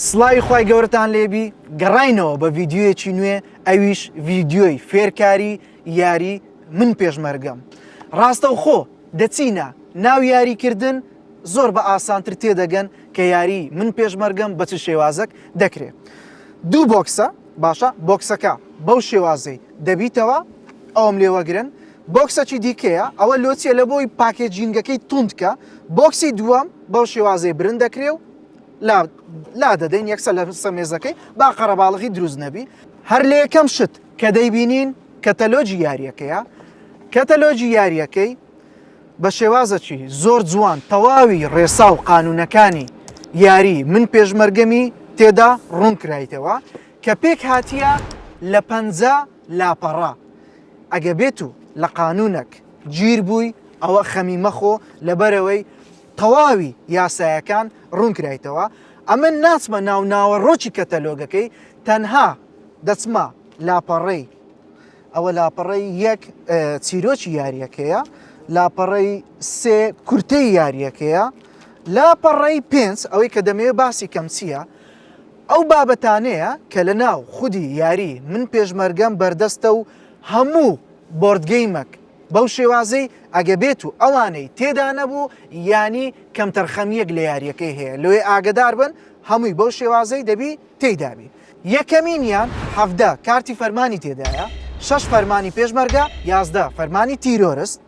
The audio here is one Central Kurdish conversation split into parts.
سڵاوی خوای گەورەتان لێبی گەڕاینەوە بە ڤیدیۆیەکی نوێ ئەویش ڤیدیۆی فێرکاری یاری من پێشمەرگەم ڕاستەوخۆ دەچینە ناو یاریکردن زۆر بە ئاسانتر تێدەگەن کە یاری من پێشمەرگەم بە چ شێوازێک دەکرێ دوو بۆکسە باشە بۆکسەکە بەو شێوازەی دەبیتەوە ئەوم لێوەگرن بۆکسەکی دیکەیە ئەوە لۆچیە لە بۆی packaging ەکەی توندکە بۆکسی دووەم بەو شێوازەی برن دەکرێ و لا دەدەین یەکسەر لە سەر مێزەکەی با قەرەباڵغی دروست نەبی هەر لە یەکەم شت کە دەیبینین کەتەلۆجی یاریەکەیە کەتەلۆجی یاریەکەی بە شێوازەکی زۆر جوان تەواوی ڕێسا و قانونەکانی یاری من پێشمەرگەمی تێدا ڕوون کرایتەوە کە پێک هاتیە لە 50 لاپەڕە ئەگە بێت و لە قانونەک گیر بووی ئەوە خەمی مەخۆ لەبەرەوەی تەواوی یاسایەکان ڕوونکرایتەوە، ئەمن ناچمە ناو ناوەڕۆکی کەتەلۆگەکەی تەنها دەچمە لاپەڕەی ئەوە لاپەڕەی یەک چیرۆکی یاریەکەیە لاپەڕەی سێ کورتەی یاریەکەیە لاپەڕەی پێنج ئەوەی کە دەمەوێت باسی کەم چییە ئەو بابەتانەیە کە لە ناو خودی یاری من پێشمەرگەم بەردەستە و هەموو board game ەک بەو شێوازەی ئەگە بێت و ئەوانەی تێدا نەبوو یانی کەمتەرخەمییەک لە یارییەکەی هەیە لۆیە ئاگەدار بن هەمووی بەو شێوازەی دەبی تێیدابی یەکەمینیان 17 کارتی فەرمانی تێدایە شەش فەرمانی پێشمەرگە 11 فەرمانی تیرۆرست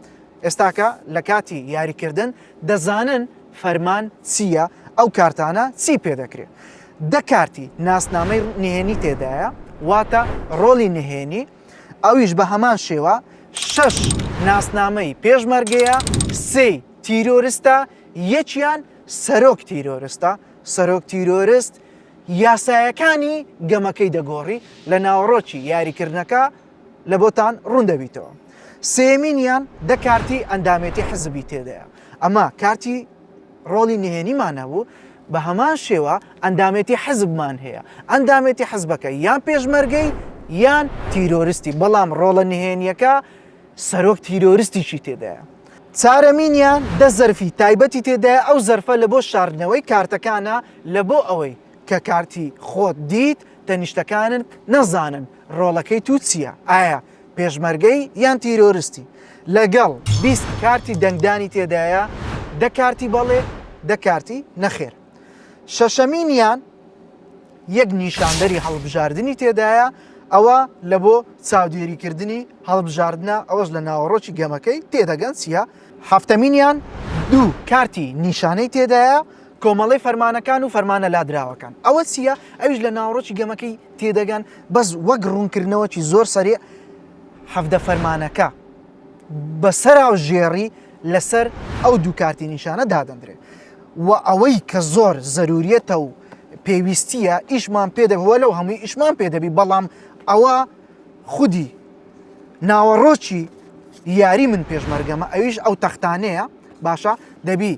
ئێستاکە لە کاتی یاریکردن دەزانن فەرمان چییە ئەو کارتانە چی پێدەکرێت دە کارتی ناسنامەی نهێنی تێدایە واتە ڕۆڵی نهێنی ئەویش بە هەمان شێوە شەش ناسنامەی پێشمەرگەیە، سێی تیرۆرستە، یەکیان سەرۆک تیرۆرستە، سەرۆک تیرۆرست یاسایەکانی گەمەکەی دەگۆڕی لە ناوەڕۆکی یاریکردنەکە لە بۆتان ڕوون دەبیتەوە. سێیەمینیان دە کارتی ئەندامێتی حزبی تێدایە، ئەمە کارتی ڕۆڵی نهێنیمان هەبوو، بە هەمان شێوە ئەندامێتی حزبمان هەیە، ئەندامێتی حزبەکە یان پێشمەرگەی یان تیرۆرستی، بەڵام ڕۆڵە نهێنیەکە سەرۆک تیرۆرستیشی تێدایە. چارەمینیان دە زەرفی تایبەتی تێدایە، ئەو زەرفە لە بۆ شاردنەوەی کارتەکانە، لە بۆ ئەوەی کە کارتی خۆت دیت تەنیشتەکانت نەزانن ڕۆڵەکەی تو چیە، ئایا پێشمەرگەی یان تیرۆرستی لەگەڵ 20 کارتی دەنگدانی تێدایە دە کارتی بەڵێ دە کارتی نەخێر شەشەمینیان یەک نیشاندەری هەڵبژاردنی تێدایە ئەوە لە بۆ چاودێریکردنی هەڵبژاردنە ئەوەش لە ناوەڕۆکی گەمەکەی تێدەگەن چییە هەفتەمینیان دوو کارتی نیشانەی تێدایە کۆمەڵی فەرمانەکان و فەرمانە لادراوەکان ئەوە چییە ئەویش لە ناوەڕۆکی گەمەکەی تێدەگەن بەس وەک ڕوونکردنەوەکی زۆر سەریع 17 فەرمانەکە بە سەرا و ژێڕی لەسەر ئەو دوو کارتی نیشانە دادەندرێت و ئەوەی کە زۆر زەروریەتە و پێویستیە ئیشمان پێ دەبی لەو هەمووی ئیشمان پێ دەبی بەڵام ئەوە خودی ناوەڕۆکی یاری من پێشمەرگەمە ئەویش ئەو تەختانەیە باشە دەبی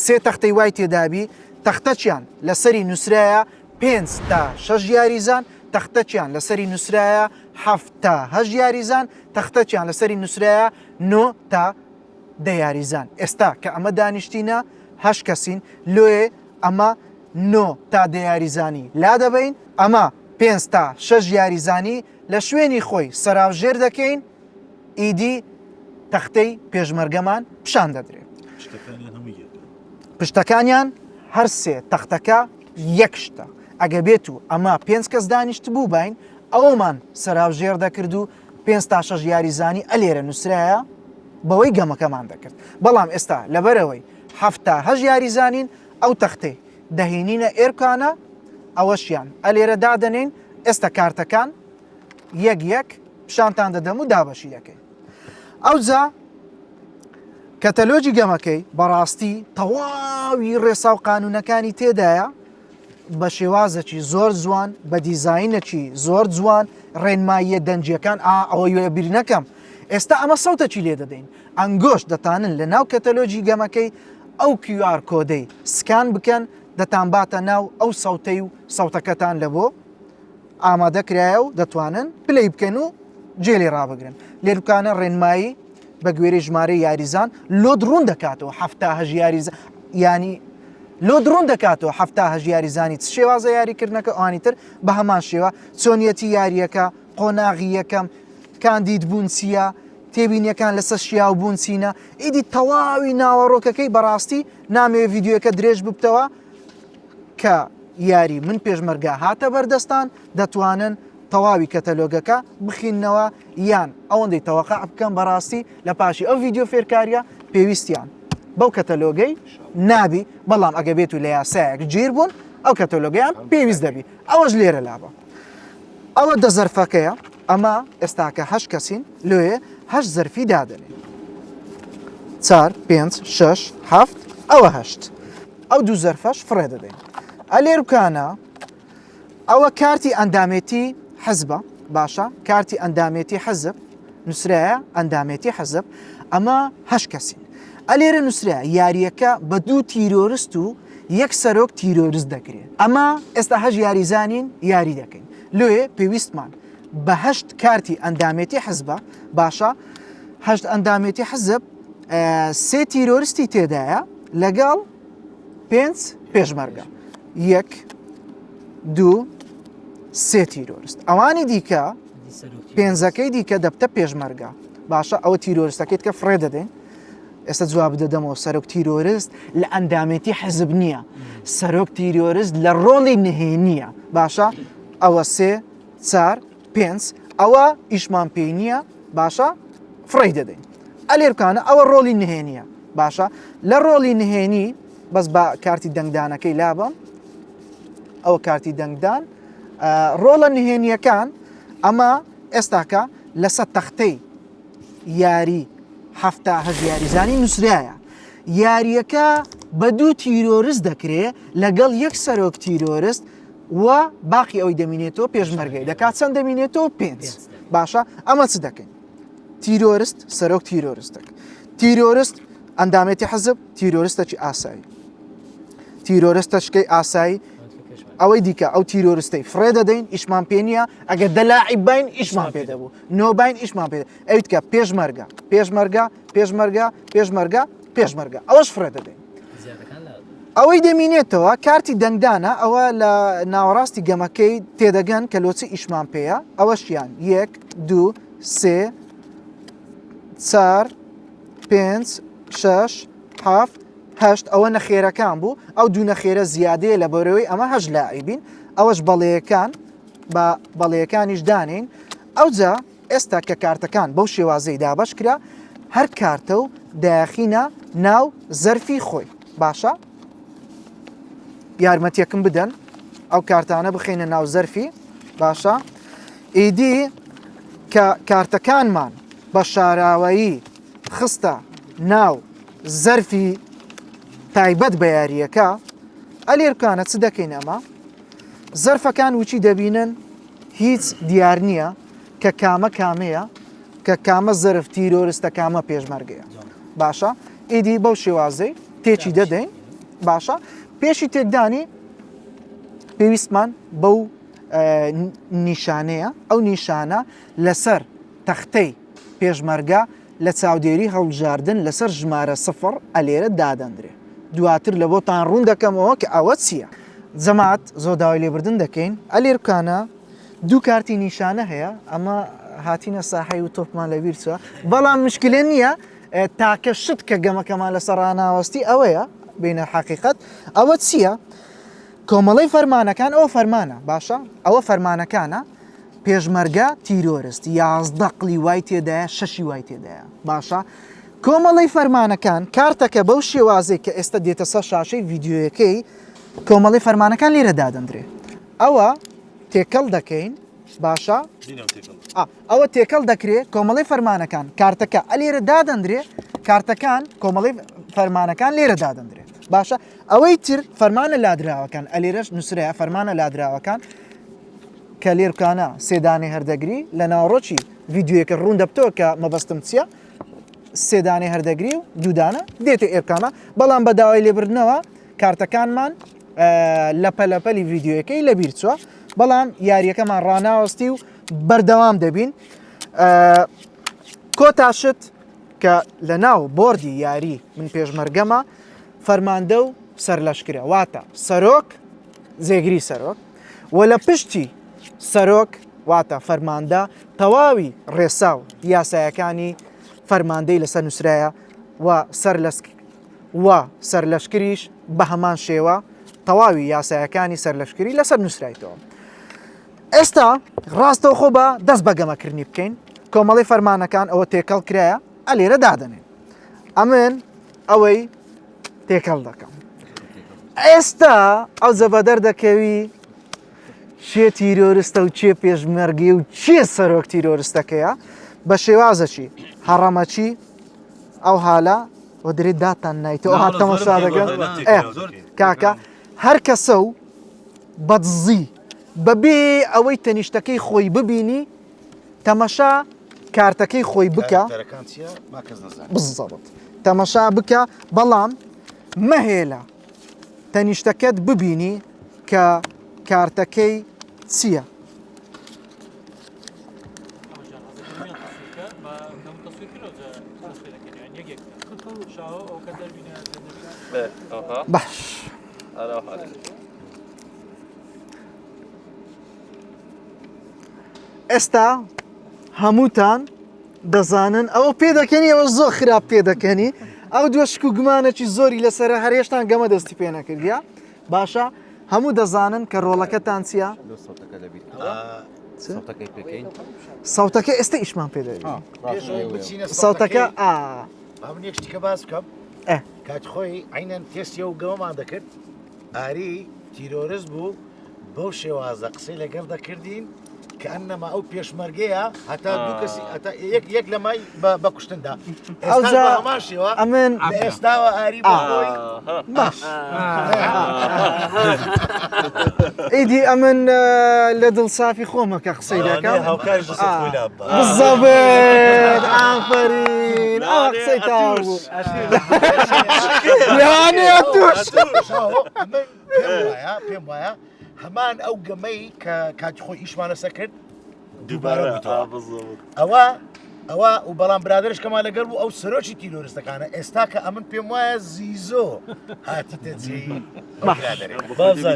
سێ تەختەی وای تێدابی تەختەچیان لەسەری نووسرایە پێنج تا شەش یاریزان، تەختەکیان لەسەری نووسرایە حەفت تا هەشت یاریزان، تەختەکیان لەسەری نووسرایە نۆ تا دە یاریزان. ئێستا کە ئەمە دانیشتینە هەشت کەسین، لۆیێ ئەمە نۆ تا دە یاریزانی لادەبەین، ئەمە پێنج تا شەش یاریزانی لە شوێنی خۆی سەراوژێر دەکەین، ئیدی تەختەی پێشمەرگەمان پیشان دەدرێت. پشتەکانیان هەموو یەکە. پشتەکانیان هەر سێ تەختەکە یەک شتە ئەگە بێت و ئەمە پێنج کەس دانیشت بوو باین ئەومان سەراوژێر دەکرد و پێنج تا شەش یاریزانی ئەلێرە نووسرایە بەوەی گەمەکەمان دەکرد بەڵام ئێستا لەبەرەوەی هەفتا هەش یاریزانین ئەو تەختەی دەهینینە ئێرکانە ئەوەشیان ئەلێرە دادەنین ئێستا کارتەکان یەک یەک پیشانتان دەدەم و دابەشی دەکەین ئەوجا کەتەلۆجی گەمەکەی بەڕاستی تەواوی ڕێسا و قانونەکانی تێدایە بە شێوازێکی زۆر جوان بە دیزاینێکی زۆر جوان ڕێنماییە دەنگیەکان ئا ئەوە بیر نەکەم ئێستا ئەمە سەوتەکی لێ دەدەین ئەنگۆش دەتانن لە ناو کەتەلۆجی گەمەکەی ئەو QR code ەی scan بکەن دەتانباتە ناو ئەو سەوتەی و سەوتەکەتان لە بۆ ئامادە کرایە و دەتوانن play بکەن و جێ لێ ڕابگرن. لێرکانە ڕێنمایی بە گوێرەی ژمارەی یاریزان لۆت ڕوون دەکاتەوە 78 یاریزان ینی لۆت ڕوون دەکاتەوە 78 یاریزانی چ شێوازە یاریکردنەکە ئەوانی تر بە هەمان شێوە چۆنیەتی یاریەکە قۆناغی یەکەم کاندید بوون چییە تێبینیەکان لەسەر شیاو بوون چینە ئیدی تەواوی ناوەڕۆکەکەی بەڕاستی نامەوێ ڤیدیۆکە درێژ ببتەوە کە یاری من پێشمەرگە هاتە بەردەستان دەتوانن تەواوی کەتەلۆگەکە بخیننەوە یان ئەوەندەی تەوەقع بکەم بەڕاستی لە پاشی ئەو ڤیدیۆ فێرکاریە پێویستیان بەو کەتەلۆگەی نابی بەڵام ئەگە بێت و لە یاسایەک گیر بوون ئەو کەتەلۆگەیان پێویست دەبی ئەوەش لێرە لابە ئەوە دە زەرفەکەیە ئەمە ئێستاکە هەشت کەسین لۆیێ هەشت زەرفی دادەنێ چار پێنج شەش هەفت ئەوە هەشت ئەو دوو زەرفەش فڕێ دەدەین ئەلێرکانە ئەوە کارتی ئەندامێتی حزبە باشە کارتی ئەندامێتی حزب نووسرایە ئەندامێتی حزب ئەمە هەش کەسین ئەلێرە نووسرا یاریەکە بە دوو تیرۆرست و یەک سەرۆک تیرۆرست دەکرێت ئەمە ئێستا هەش یاریزانین یاری دەکەین لۆیێ پێویستمان بە هەشت کارتی ئەندامێتی حزبە باشە هەشت ئەندامێتی حزب سێ تیرۆرستی تێدایە لەگەڵ پێنج پێشمەرگە یەک دوو سێ تیرۆرست ئەوانی دیکە پێنجەکەی دیکە دەبتە پێشمەرگە باشە ئەوە تیرۆرستەکەیت کە فڕێ دەدەین ئێستا جواب دەدەمەوە سەرۆک تیرۆرست لە ئەندامێتی حزب نییە سەرۆک تیرۆرست لە ڕۆڵی نهێنیە باشە ئەوە سێ چار پێنج ئەوە ئیشمان پێی نییە باشە فڕێی دەدەین ئەلێرکانە ئەوە ڕۆڵی نهێنیە باشە لە ڕۆڵی نهێنی بەس بە کارتی دەنگدانەکەی لابم ئەوە کارتی دەنگدان ڕۆڵە نهێنیەکان ئەمە ئێستاکە لەسەر تەختەی یاری 78 یاریزانی نووسرایە یاریەکە بە دوو تیرۆرست دەکرێ لەگەڵ یەک سەرۆک تیرۆرست و باقی ئەوەی دەمینێتەوە پێشمەرگەی دەکات چەند دەمینێتەوە پێنج باشە ئەمە چ دەکەین تیرۆرست سەرۆک تیرۆرستێک تیرۆرست ئەندامێتی حەزب تیرۆرستەکی ئاسایی تیرۆرستەشکەی ئاسایی ئەوەی دیکە ئەو تیرۆرستەی فڕێ دەدەین ئیشمان پێ نییە ئەگەر دەلاعی باین ئیشمان پێ دەبوو نۆباین ئیشمان پێ ئەویت کە پێشمەرگە پێشمەرگە پێشمەرگە پێشمەرگە پێشمەرگە ئەوەش فڕێ دەدەین ئەوەی دەمینێتەوە کارتی دەنگدانە ئەوە لە ناوەڕاستی گەمەکەی تێدەگەن کە لۆچی ئیشمان پێیە ئەوەشیان یەک دوو سێ چار پێنج شەش حەفت هەشت ئەوە نەخێرەکان بوو ئەو دوو نەخێرە زیادەیە لە بەرەوەی ئەمە هەش لاعیبین ئەوەش بەڵێیەکان بە بەڵێیەکانیش دانین ئەوجا ئێستا کە کارتەکان بەو شێوازەی دابەش کرا هەر کارتە و دایەخینە ناو زەرفی خۆی باشە یارمەتیەکم بدەن ئەو کارتانە بخینە ناو زەرفی باشە ئیدی کە کارتەکانمان بە شاراوەیی خستە ناو زەرفی تایبەت بە یارییەکە ئەلێرکانە چ دەکەین ئەمە زەرفەکان وچی دەبینن هیچ دیار نییە کە کامە کامەیە کە کامە زەرف تیرۆرستە کامە پێشمەرگەیە باشە ئیدی بەو شێوازەی تێکی دەدەین باشە پێشی تێکدانی پێویستمان بەو نیشانەیە ئەو نیشانە لەسەر تەختەی پێشمەرگە لە چاودێری هەڵبژاردن لەسەر ژمارە سفڕ ئەلێرە دادەندرێ دواتر لە بۆتان ڕوون دەکەمەوە کە ئەوە چییە. جەماعەت زۆر داوای لێبردن دەکەین ئەلێرکانە دوو کارتی نیشانە هەیە ئەمە هاتینە ساحەی و تۆپمان لەبیر چوە بەڵام مشکلە نییە تاکە شت کە گەمەکەمان لەسەر ڕاناوەستی ئەوەیە بینە حەقیقەت ئەوە چییە؟ کۆمەڵەی فەرمانەکان ئەوە فەرمانە باشە ئەوە فەرمانەکانە پێشمەرگە تیرۆرست 11 قلی وای تێدایە شەشی وای تێدایە باشە کۆمەڵەی فەرمانەکان کارتەکە بەو شێوازەی کە ئێستا دێتە سەر شاشەی ڤیدیۆیەکەی کۆمەڵی فەرمانەکان لێرە دادەندرێ ئەوە تێکەڵ دەکەین باشە ئەوە تێکەڵ دەکرێت کۆمەڵی فەرمانەکان کارتەکە ئەلێرە دادەندرێ کارتەکان کۆمەڵی فەرمانەکان لێرە دادەندرێت باشە ئەوەی تر فەرمانە لادراوەکان ئەلێرەش نووسرایە فەرمانە لادراوەکان کە لێرکانە سێدانەی هەردەگری لە ناوەڕۆکی ڤیدیۆیەکە ڕوون دەبتەوە کە مەبەستم چییە سێدانەی هەردەگری و دوودانە دێتە ئێرکانە بەڵام بە داوای لێبردنەوە کارتەکانمان لە پەلەپەلی ڤیدیۆیەکەی لەبیر چووە بەڵام یاریەکەمان ڕناوەستی و بەردەوام دەبین کۆتاشت کە لە ناو بۆردی یاری من پێشمەرگەمە فەرماندە و سەرلەشکرە واتە سەرۆک جێگری سەرۆک و لە پشتی سەرۆک واتە فەرماندە تەواوی ڕێسا و یاسایەکانی فەرماندەی لەسەر نووسرایە و سەرلەسک و سەرلەشکریش بە هەمان شێوە تەواوی یاسایەکانی سەرلەشکری لەسەر نووسرایتەوە. ئێستا ڕاستەوخۆ بە دەست بە گەمەکردنی بکەین کۆمەڵی فەرمانەکان ئەوە تێکەڵ کرایە ئەلێرە دادەنێن ئەمن ئەوەی تێکەڵ دەکەم ئێستا ئەو جەبەدەر دەکەوی چێ تیرۆرستە و چێ پێشمەرگی و چێ سەرۆک تیرۆرستەکەیە بە شێوازەکی هەڕەمەکی ئەو هالە و درێ داتان نایتەوە هات تەمەشا دەکەن کاکە هەر کەسە و بەدزی بەبێ ئەوەی تەنیشتەکەی خۆی ببینی تەمەشا کارتەکەی خۆی بکە بزەبت تەمەشا بکە بەڵام مەهێلە تەنیشتەکەت ببینی کە کارتەکەی چییە؟ باش ئێستا هەمووتان دەزانن ئەوە پێدەکەنی ئەوە زۆر خراپ پێدەکەنی ئەو دووە شک و گومانێکی زۆری لەسەر هەرێشتان گەمە دەستی پێ نەکردیا باشە هەموو دەزانن کە ڕۆڵەکەتان چییە؟ سەوتەکە ئێستا ئیشمان پێ دەبێت سەوتەکە ئا من یەک شتیکە باس بکەم کات خۆی عینەن تێستی و گەمەمان دەکرد ئاری تیرۆرست بوو بەو شێوازە قسەی لەگەڵ دەکردین کە ئەنەما ئەو پێشمەرگەیە هەتا دوو کەسی هەتا یەک یەک لە مای بە کوشتندا ئەوجا هەمان شێوە ئەمن لە ئێستاوە ئاری بۆ خۆی باش ئیدی ئەمن لە دڵسافی خۆمە کە قسەی دەکەم هاوکاری لەسەر خۆی لاببا. بالضبط ئافەرین ئەوە قسەی تەواو بوو لەوانەیە توش شاهۆ، من پێم وایە پێم وایە هەمان ئەو گەمەی کە کاتی خۆی ئیشمان لەسەر کرد دووبارە بوویتەوە ئەوە ئەوە و بەڵام برادرش کەما لەگەڵ بوو ئەو سەرۆکی تیرۆرستەکانە ئێستا کە ئەمن پێم وایە زیزۆ هاتیتە جێی ئەو برادەرێ.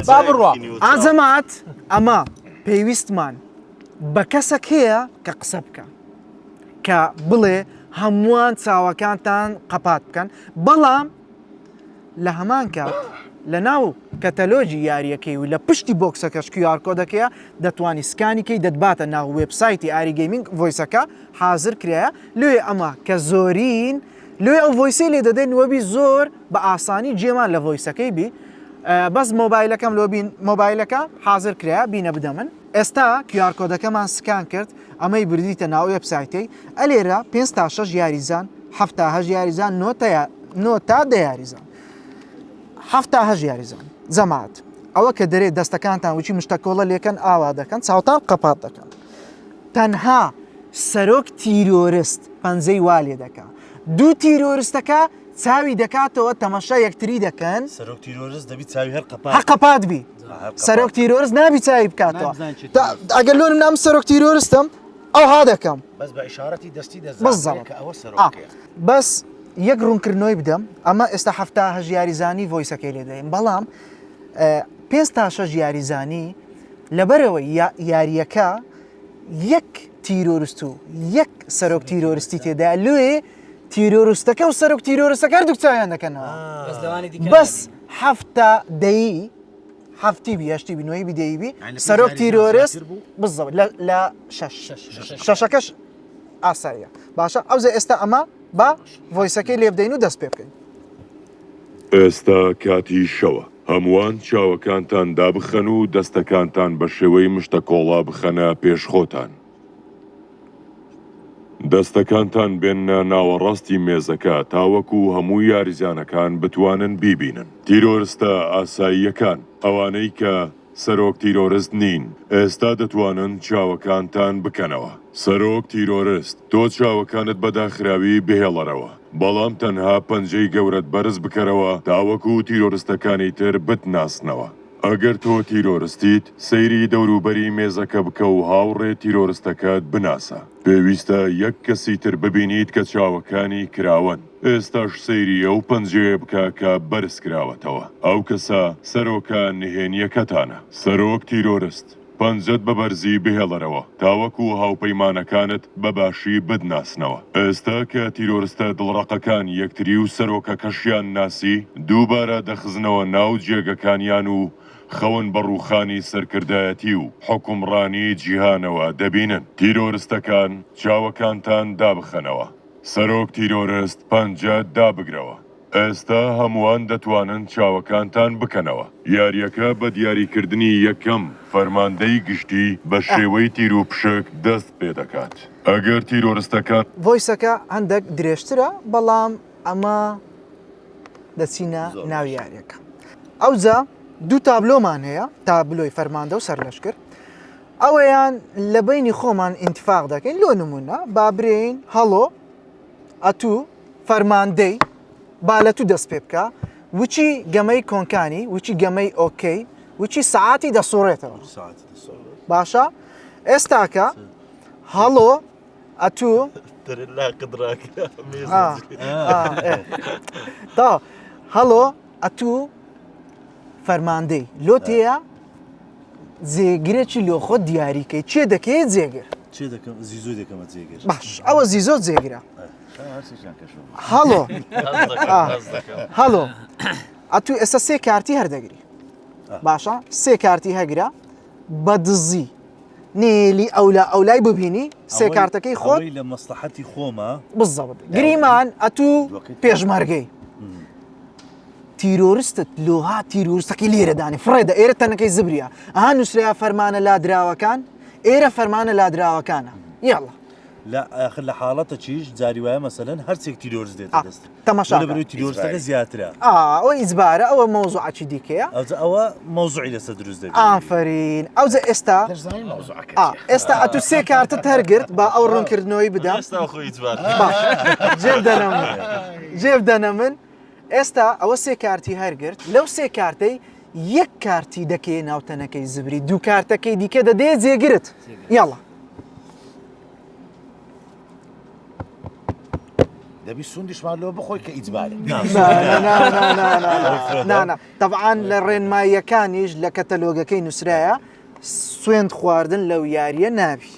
با بڕوا ئازەمات ئەمە پێویستمان بە کەسەک هەیە کە قسە بکە کە بڵێ هەمووان چاوەکانتان قەپات بکەن بەڵام لە هەمان کات لە ناو کەتەلۆجی یاریەکەی و لە پشتی بۆکسەکەش QR code ەکەیە دەتوانی scan ی کەی دەتباتە ناو وێبسایتی ئاری گەیمینگ voice ەکە حازر کرایە لێ ئەمە کە زۆرین لێ ئەو voice ەی لێ دەدەین وەبی زۆر بە ئاسانی جێمان لە voice ەکەی بی بەس مۆبایلەکەم لۆ بین مۆبایلەکە حازر کرایە بینە بدە من ئێستا QR code ەکەمان scan کرد ئەمەی بردیتە ناو وێبسایتەی ئەلێرە پێنج تا شەش یاریزان حەفت تا هەشت یاریزان نۆ تا نۆ تا دە یاریزان حەفت تا هەشت یاریزان جەماعەت ئەوە کە دەرێ دەستەکانتان وچی مشتەکۆڵە لێکەن ئاوا دەکەن چاوتان قەپات دەکەن تەنها سەرۆک تیرۆرست پەنجەی وا لێ دەکا دوو تیرۆرستەکە چاوی دەکاتەوە تەمەشا یەکتری دەکەن سەرۆک تیرۆرست دەبی چاوی هەر قەپات هەر قەپات بی سەرۆک تیرۆرست نابی چاوی بکاتەوە ئەگەر لۆ نام سەرۆک تیرۆرستم ئەوها دەکەم بەس بە ئیشارەتی دەستی دەزانێت کە ئەوە سەرۆکەیە. بەس یەک ڕوونکردنەوەی بدەم ئەمە ئێستا حەفتا هەشت یاریزانی voice ەکەی لێ دەین بەڵام پێنج تا شەش یاریزانی لەبەرەوەی یاریەکە یەک تیرۆرست و یەک سەرۆک تیرۆرستی تێدا لێ تیرۆرستەکە و سەرۆک تیرۆرستەکە هەردووک چاویان دەکەنەوە بەس حەفتا دەیی حەفتی بی هەشتی بی نۆی بی دەی بی سەرۆک تیرۆرست بزەوت لە شەش شەشەکەش ئاساییە باشە ئەوزە ئێستا ئەمە با voice ەکەی لێ بدەین و دەست پێ بکەین. ئێستا کاتی شەوە، هەمووان چاوەکانتان دابخەن و دەستەکانتان بە شێوەی مشتەکۆڵە بخەنە پێش خۆتان. دەستەکانتان بێننە ناوەڕاستی مێزەکە تاوەکو هەموو یاریزانەکان بتوانن بیبینن. تیرۆرستە ئاساییەکان، ئەوانەی کە سەرۆک تیرۆرست نین، ئێستا دەتوانن چاوەکانتان بکەنەوە. سەرۆک تیرۆرست، تۆ چاوەکانت بە داخراوی بهێڵەرەوە، بەڵام تەنها پەنجەی گەورەت بەرز بکەرەوە تاوەکو تیرۆرستەکانی تر بتناسنەوە. ئەگەر تۆ تیرۆرستیت، سەیری دەوروبەری مێزەکە بکە و هاوڕێ تیرۆرستەکەت بناسە. پێویستە یەک کەسی تر ببینیت کە چاوەکانی کراوەن. ئێستاش سەیری ئەو پەنجەیە بکە کە بەرزکراوەتەوە. ئەو کەسە سەرۆکە نهێنییەکەتانە. سەرۆک تیرۆرست. پەنجەت بە بەرزی بهێڵەرەوە تاوەکو هاوپەیمانەکانت بە باشی بتناسنەوە. ئێستا کە تیرۆرستە دڵڕەقەکان یەکتری و سەرۆکەکەشیان ناسی، دووبارە دەخزنەوە ناو جێگەکانیان و خەون بە ڕووخانی سەرکردایەتی و حوکمڕانی جیهانەوە دەبینن. تیرۆرستەکان چاوەکانتان دابخەنەوە. سەرۆک تیرۆرست پەنجە دابگرەوە. ئێستا هەمووان دەتوانن چاوەکانتان بکەنەوە. یارییەکە بە دیاریکردنی یەکەم فەرماندەی گشتی بە شێوەی تیروپشک دەست پێدەکات. ئەگەر تیرۆرستەکان. voice ەکە هەندەک درێژترە بەڵام ئەمە دەچینە ناو یاریەکە ئەوجا دوو تابلۆمان هەیە تابلۆی فەرماندە و سەرلەشکر ئەوەیان لە بینی خۆمان ئینتفاق دەکەین لۆ نمونە با برێین هەڵۆ ئەتوو فەرماندەی با لە تو دەست پێ بکە وچی گەمەی کۆنکانی وچی گەمەی ئۆکەی وچی سەعاتی دەسوڕێتەوە باشە ئێستاکە هەڵۆ ئەتوو تا هەڵۆ ئەتوو فەرماندەی لۆ تێیە جێگرێکی لۆ خۆت دیاریکەی چێ دەکەی جێگر چێ دەکەم زیزۆ دەکەمە جێگر باش ئەوە زیزۆ جێگرە هەڵۆ هەڵۆ ئەتوو ئێستا سێ کارتی هەردەگری باشە سێ کارتی هەگرە بە دزی نێلی ئەولا ئەولای ببینی سێ کارتەکەی خۆت لە مەسلحەتی خۆمە بزەبت گریمان ئەتوو پێشمەرگەی تیرۆرستت لۆها تیرۆرستەکەی لێرە دانێ فڕێدە ئێرە تەنەکەی زبریە ئەها نووسرا فەرمانە لادراوەکان ئێرە فەرمانە لادراوەکانە یاڵا لە ئاخر لە حاڵەتە چیش جاری وایە مەسەلەن هەرچێک تیرۆرست دێتە دەست تەماشا لە بەرەی تیرۆرستەکە زیاترە ئەوە ئیجبارە ئەوە مەوزوعەکی دیکەیە ئەوجا ئەوە مەوزوعی لەسەر دروست دەبێت ئافەرین ئەوجا ئێستا ئێستا ئەتو سێ کارتت هەرگرت با ئەو ڕوونکردنەوەی بدەم باش جێب دەنە من جێب دەنە من ئێستا ئەوە سێ کارتی هەرگرت لەو سێ کارتەی یەک کارتی دەکەی ناو تەنەکەی زبری دوو کارتەکەی دیکە دەدێ جێگرت یاڵا دەبی سوندیشمان لۆ بخۆی کە ئیجبارە نانا تەبعاان لە ڕێنماییەکانیش لە کەتەلۆگەکەی نووسرایە سوێند خواردن لەو یاریە نابی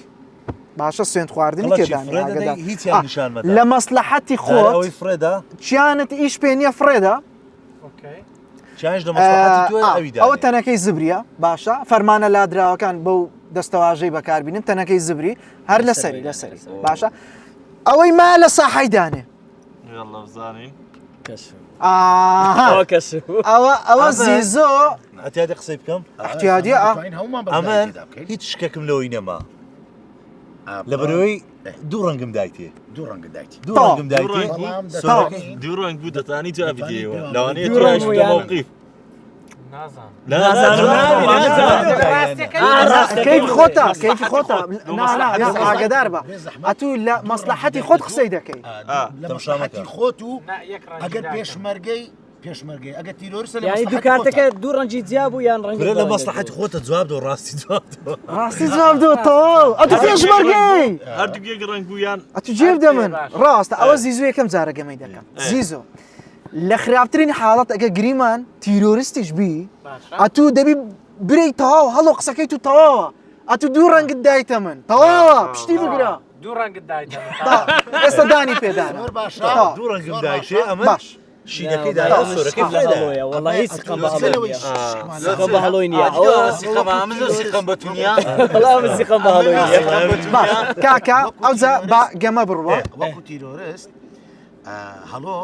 باشە سوێند خواردنی تێدا لە مەسلحەتی خۆ چیانت ئیش پێ نییە فڕێدا ئەوە تەنەکەی زبریە باشە فەرمانە لادراوەکان بەو دەستەواژەی بەکاربینن تەنەکەی زبری هەر لەسەری لەسەری باشە ئەوەی ما لە ساحەی دانێ ئەوە ئەوە زیزۆ ئەتیادی قسەی بکەم احتیادی ئەمە هیچ شکێکم لەوەی نەما لە بەرەوەی دوو ڕەنگم دایتێ دوو ڕەنگ دایتی دوو ڕەنگم دایتێ دوو ڕەنگ بوو دەتانی جا بدەیەوە لەوانەیە کەیف خۆتە کەیف خۆتە ئاگدار بە ئەتوو لە مەسلحەتی خۆت قسەی دەکەی لە مەسلحەتی خۆت و ئەگەر پێشمەرگەی پێشمەرگەی ئەگە تیرۆرسە لە یانی دوو کارتەکە دوو ڕەنگی جیا بوو یان ڕەنگی لە مەسلحەتی خۆتە جواب دۆ ڕاستی جواب دۆ ڕاستی جواب دۆ تەواو ئەتو پێشمەرگەی هەردوو یەک ڕەنگ بوو یان ئەتو جێب دەمن ڕاستە ئەوە زیزو یەکەم جارە گەمەی دەکەم زیزۆ لە خراپترین حاڵەت ئەگە گریمان تیرۆریستیش بی ئەتوو دەبی برێی تەواو هەڵۆ قسەکەی تو تەواوە ئەتو دوو ڕەنگت دایتە من تەواوە پشتی بگرە دوو ڕەنگت دایتە ئێستا دانی پێدان دوو ڕەنگم دایشێ ئەمە باش شینەکەی دایە سۆرەکەی هەڵۆیە وەڵا هیچ سقم بە هەڵۆ نییە سقم بە هەڵۆی نییە ئەوە سقم ئەمن زۆر سقم بە تو نییە وەڵا ئەمن سقم بە هەڵۆی نییە باش کاکە ئەوجا با گەمە بڕوە وەکو تیرۆرست هەڵۆ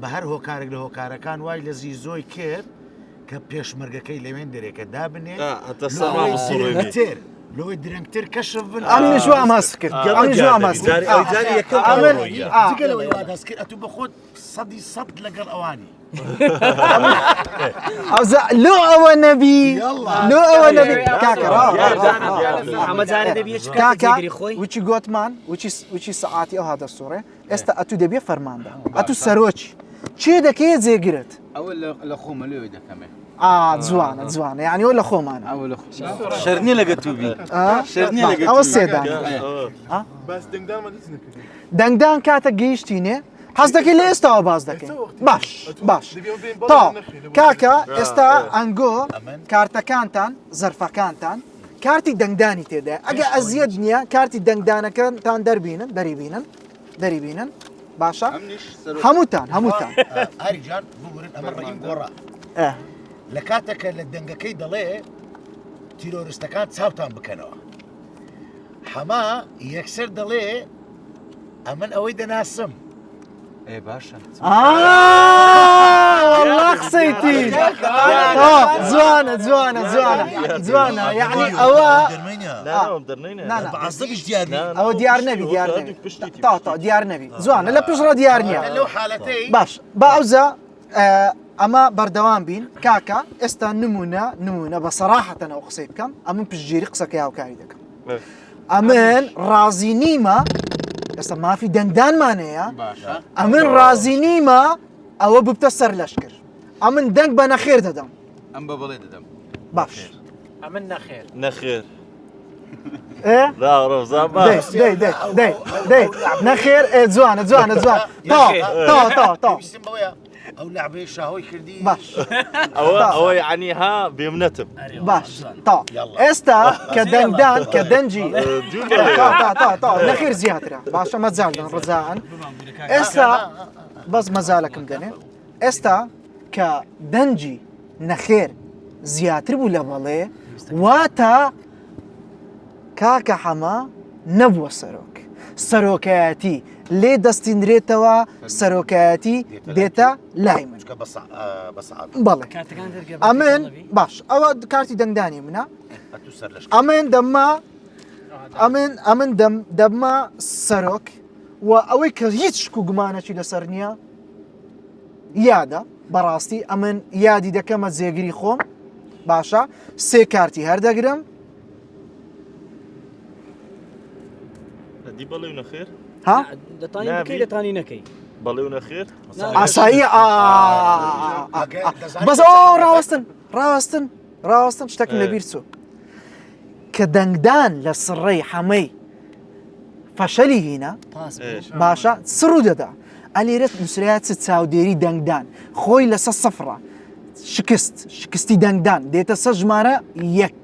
بە هەر هۆکارێک لە هۆکارەکان وای لە زیزۆی کرد کە پێشمەرگەکەی لەوێن دەرێکە دابنێ تر لەوەی درەنگتر کەشف بن ئەم نشوا ئەماس کرد ئەم نشوا ئەماس کرد ئەمن جگە لەوەی وا دەست کرد ئەتوو بە خۆت سەدی سەد لەگەڵ ئەوانی ئەوزا لۆ ئەوە نەبی لۆ ئەوە نەبی کاکە کاکە وچی گۆتمان وچی وچی سەعاتی ئەوها دەسوڕێ ئێستا ئەتوو دەبێ فەرماندە ئەتوو سەرۆکی چێ دەکەی جێگرت ئەوە لە خۆمە لێ دەکەمێ. ئا جوانە جوانە یعنی ئەوە لە خۆمانە ئەوە لە خۆ شەر نییە لەگە تو بی ئا؟ شەر نییە لەگە ئەوە تو بی. سێدان ئەوە. باس دەنگدانمان هیچ نەکردی دەنگدان کاتە گەیشتینێ حەز دەکەی لە ئێستاوە باس دەکەین ئێستا وەختی باش ئەتوو باش دەبی ئەو بێن بەڵێ تا نەخێر لە بۆ کاکە ئێستا ئەنگۆ ئەمن کارتەکانتان زەرفەکانتان کارتی دەنگدانی تێدایە ئەگە ئەزیەت نییە کارتی دەنگدانەکەتان دەربینن دەریبینن دەریبینن باشە هەمووتان هەمووتان ئاری جان ببورن ئەمە ڕەئیم گۆڕا ئە. لە کاتێکە لە دەنگەکەی دەڵێ تیرۆریستەکان چاوتان بکەنەوە حەما یەکسەر دەڵێ ئەمن ئەوەی دەناسم ئێ باشە والله قسەیتی جوانە جوانە جوانە جوانە یعنی ئەوە ئەوە دیار نەبی دیار نەبی تا تا دیار نەبی جوانە لە پشڕە دیار نییە لەو حالەتەی باش با ئەوجا ئەمە بەردەوام بین کاکە ئێستا نمونە نمونە بە سەراحەتەنەوە قسەی بکەم ئەمن پشتگیری قسەکەی هاوکاری دەکەم ئەمن ڕازی نیمە ئێستا مافی دەنگدانمان هەیە ئەمن ڕازی نیمە ئەوە ببتە سەر لەشکر ئەمن دەنگ بە نەخێر دەدەم ئەم بە بەڵێ دەدەم باش ئەمن نەخێر نەخێر ئێ لا ڕەوزان باش دەی دەی دەی دەی نەخێر ئێ جوانە جوانە جوان تا تا تا تا پێویستم بەوەیە ئەو لەعبەی شاهۆی کردی باش ئەوە ئەوە یعنی ها بێمنەتم باش تا ئێستا کە دەنگدان کە دەنگی تا تا تا تا نەخێر زیاترە باشە مەجال دەن ڕزان ئێستا بەس مەجالەکەم دەنێ ئێستا کە دەنگی نەخێر زیاتر بوو لە بەڵێ واتە کاکە حەمە نەبووە سەرۆک سەرۆکایەتی لێ دەستیندرێتەوە سەرۆکایەتی دێتە لای من بەڵێ ئەمن باش ئەوە کارتی دەنگدانی منە ئەمن دەمە ئەمن ئەمن دەم دەبمە سەرۆک و ئەوەی کە هیچ شک و گومانەکی لەسەر نییە یادە بەڕاستی ئەمن یادی دەکەمە جێگری خۆم باشە سێ کارتی هەردەگرم دی بەڵێ و نەخێر ها دەتانی بکەی دەتانی نەکەی بەڵێ و نەخێر ئاساییە بەس ئەو ڕاوەستن ڕاوەستن ڕاوەستن شتێکم لەبیر چوو کە دەنگدان لە سڕەی حەمەی فەشەلی هینا باشە سڕ و دەدا ئەلێرە نووسرایە چ چاودێری دەنگدان خۆی لەسە سفرە شکست شکستی دەنگدان دێتە سەر ژمارە یەک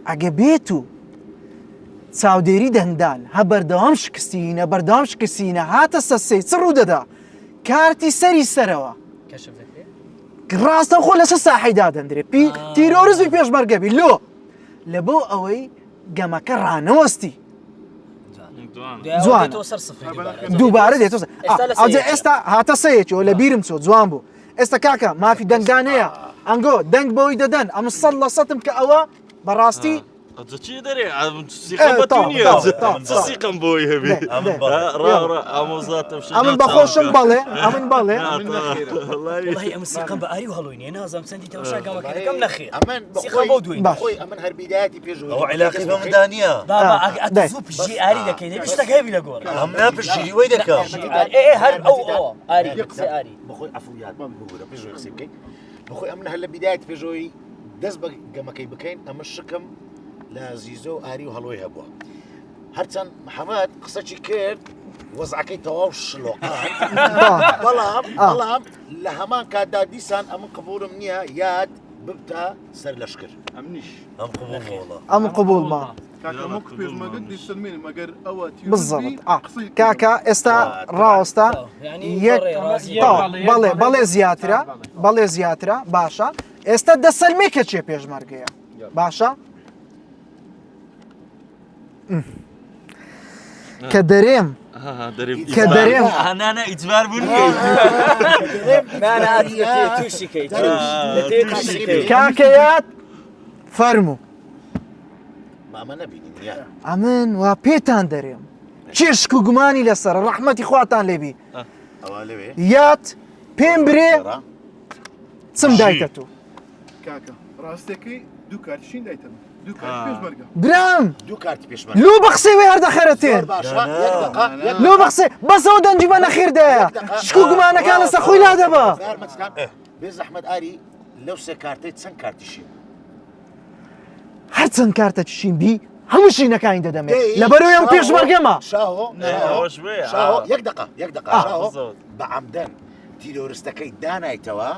ئەگە بێت و چاودێری دەنگدان هە بەردەوام شکستینە بەردەوام شکستینە هاتە سە سێ چ ڕوو دەدا کارتی سەری سەرەوە ڕاستەوخۆ لەسەر ساحەی دادەندرێ پی تیرۆرزمی پێشمەرگەبی لۆ لە بۆ ئەوەی گەمەکە ڕانەوەستی جوان دووبارە دێتەوە ئێستا هاتە سەیەکەوە لە بیرم چۆ جوان بوو ئێستا کاکە مافی دەنگدان هەیە ئەنگۆ دەنگ بەوەی دەدەن ئەم سەد لە سەتم کە ئەوە بەڕاستی چی دەرێ سیقم بۆی هەبێ ئامۆزاتم ئەمن بەخۆشم بەڵێ ئەمن بەڵێ ئەم سیقم بە ئاری و هەڵۆی نیە نازم چەندی تەماشا گەمەکە دەکەم نەخێر ئەمن سیقم بۆ دوێ خۆی ئەمن هەر بیدایەتی پێش ئەو عیلاقی بە مندا نییە بابا ئەگە زوو پشتی ئاری دەکەی دەبی شتەکە هەبی لە گۆڕ ئەم نا پشتگیری وەی دەکەم ئێ هەر ئەو ئاری قسەی ئاری بەخۆی عەفو یاد ببورە پێش ئەوەی قسەی بکەین بەخۆی ئەمن هەر لە بیدایەتی پێش ئەوەی دەست بە گەمەکەی بکەین ئەمە شکم لە زیزۆ و ئاری و هەڵۆی هەبووە هەرچەند محەممەد قسەکی کرد وەزعەکەی تەواو شلۆقان بەڵام بەڵام لە هەمان کاتدا دیسان ئەمن قبوڵم نییە یاد ببتە سەر لەشکر ئەمنیش ئەم قبوڵمە وەڵا ئەم قبوڵمە کاکە وەک پێشمەرگە دەیسەلمێنم ئەگەر ئەوە تیرۆر بالضبط بی، آه. قسەی پێ کاکە ئێستا ڕاوەستا یەک تا بەڵێ بەڵێ زیاترە بەڵێ زیاترە باشە ئێستا دەسەلمێ کە چێ پێشمەرگەیە باشە کە دەرێم کە دەرێم نانا ئیجبار بوون کاکەیات فەرموو مامە نەبینین یان ئەمن وا پێتان دەرێم چێشک و گومانی لەسەر ڕەحمەتی خواتان لێبی ئەوە لەوێ یات پێم برێ چم دایتە تو کاکە ڕاستەکەی دوو کارتشین دایتە من دوو کارت پێشمەرگە برام دوو کارتی پێشمەرگە لۆ بە قسەی وێ هەر دەخەرەتێن زۆر باشە یەک دەقە یەک لۆ بە قسەی بەس ئەوە دەنگی بە نەخێردایە شک و گومانەکان لەسەر خۆی لادەبا یارمەتیتان بێ زەحمەت ئاری. لەو سێ کارتەی چەند کارتی شین بوو؟ هەر چەند کارتە شین بی هەموو شینەکانی دەدەمێ لەبەرەوەی ئەم پێشمەرگەمە. شاهۆ شاهۆ یەک دقە یەک دقە شاهۆ بە عەمدەن تیرۆرستەکەی دانایتەوە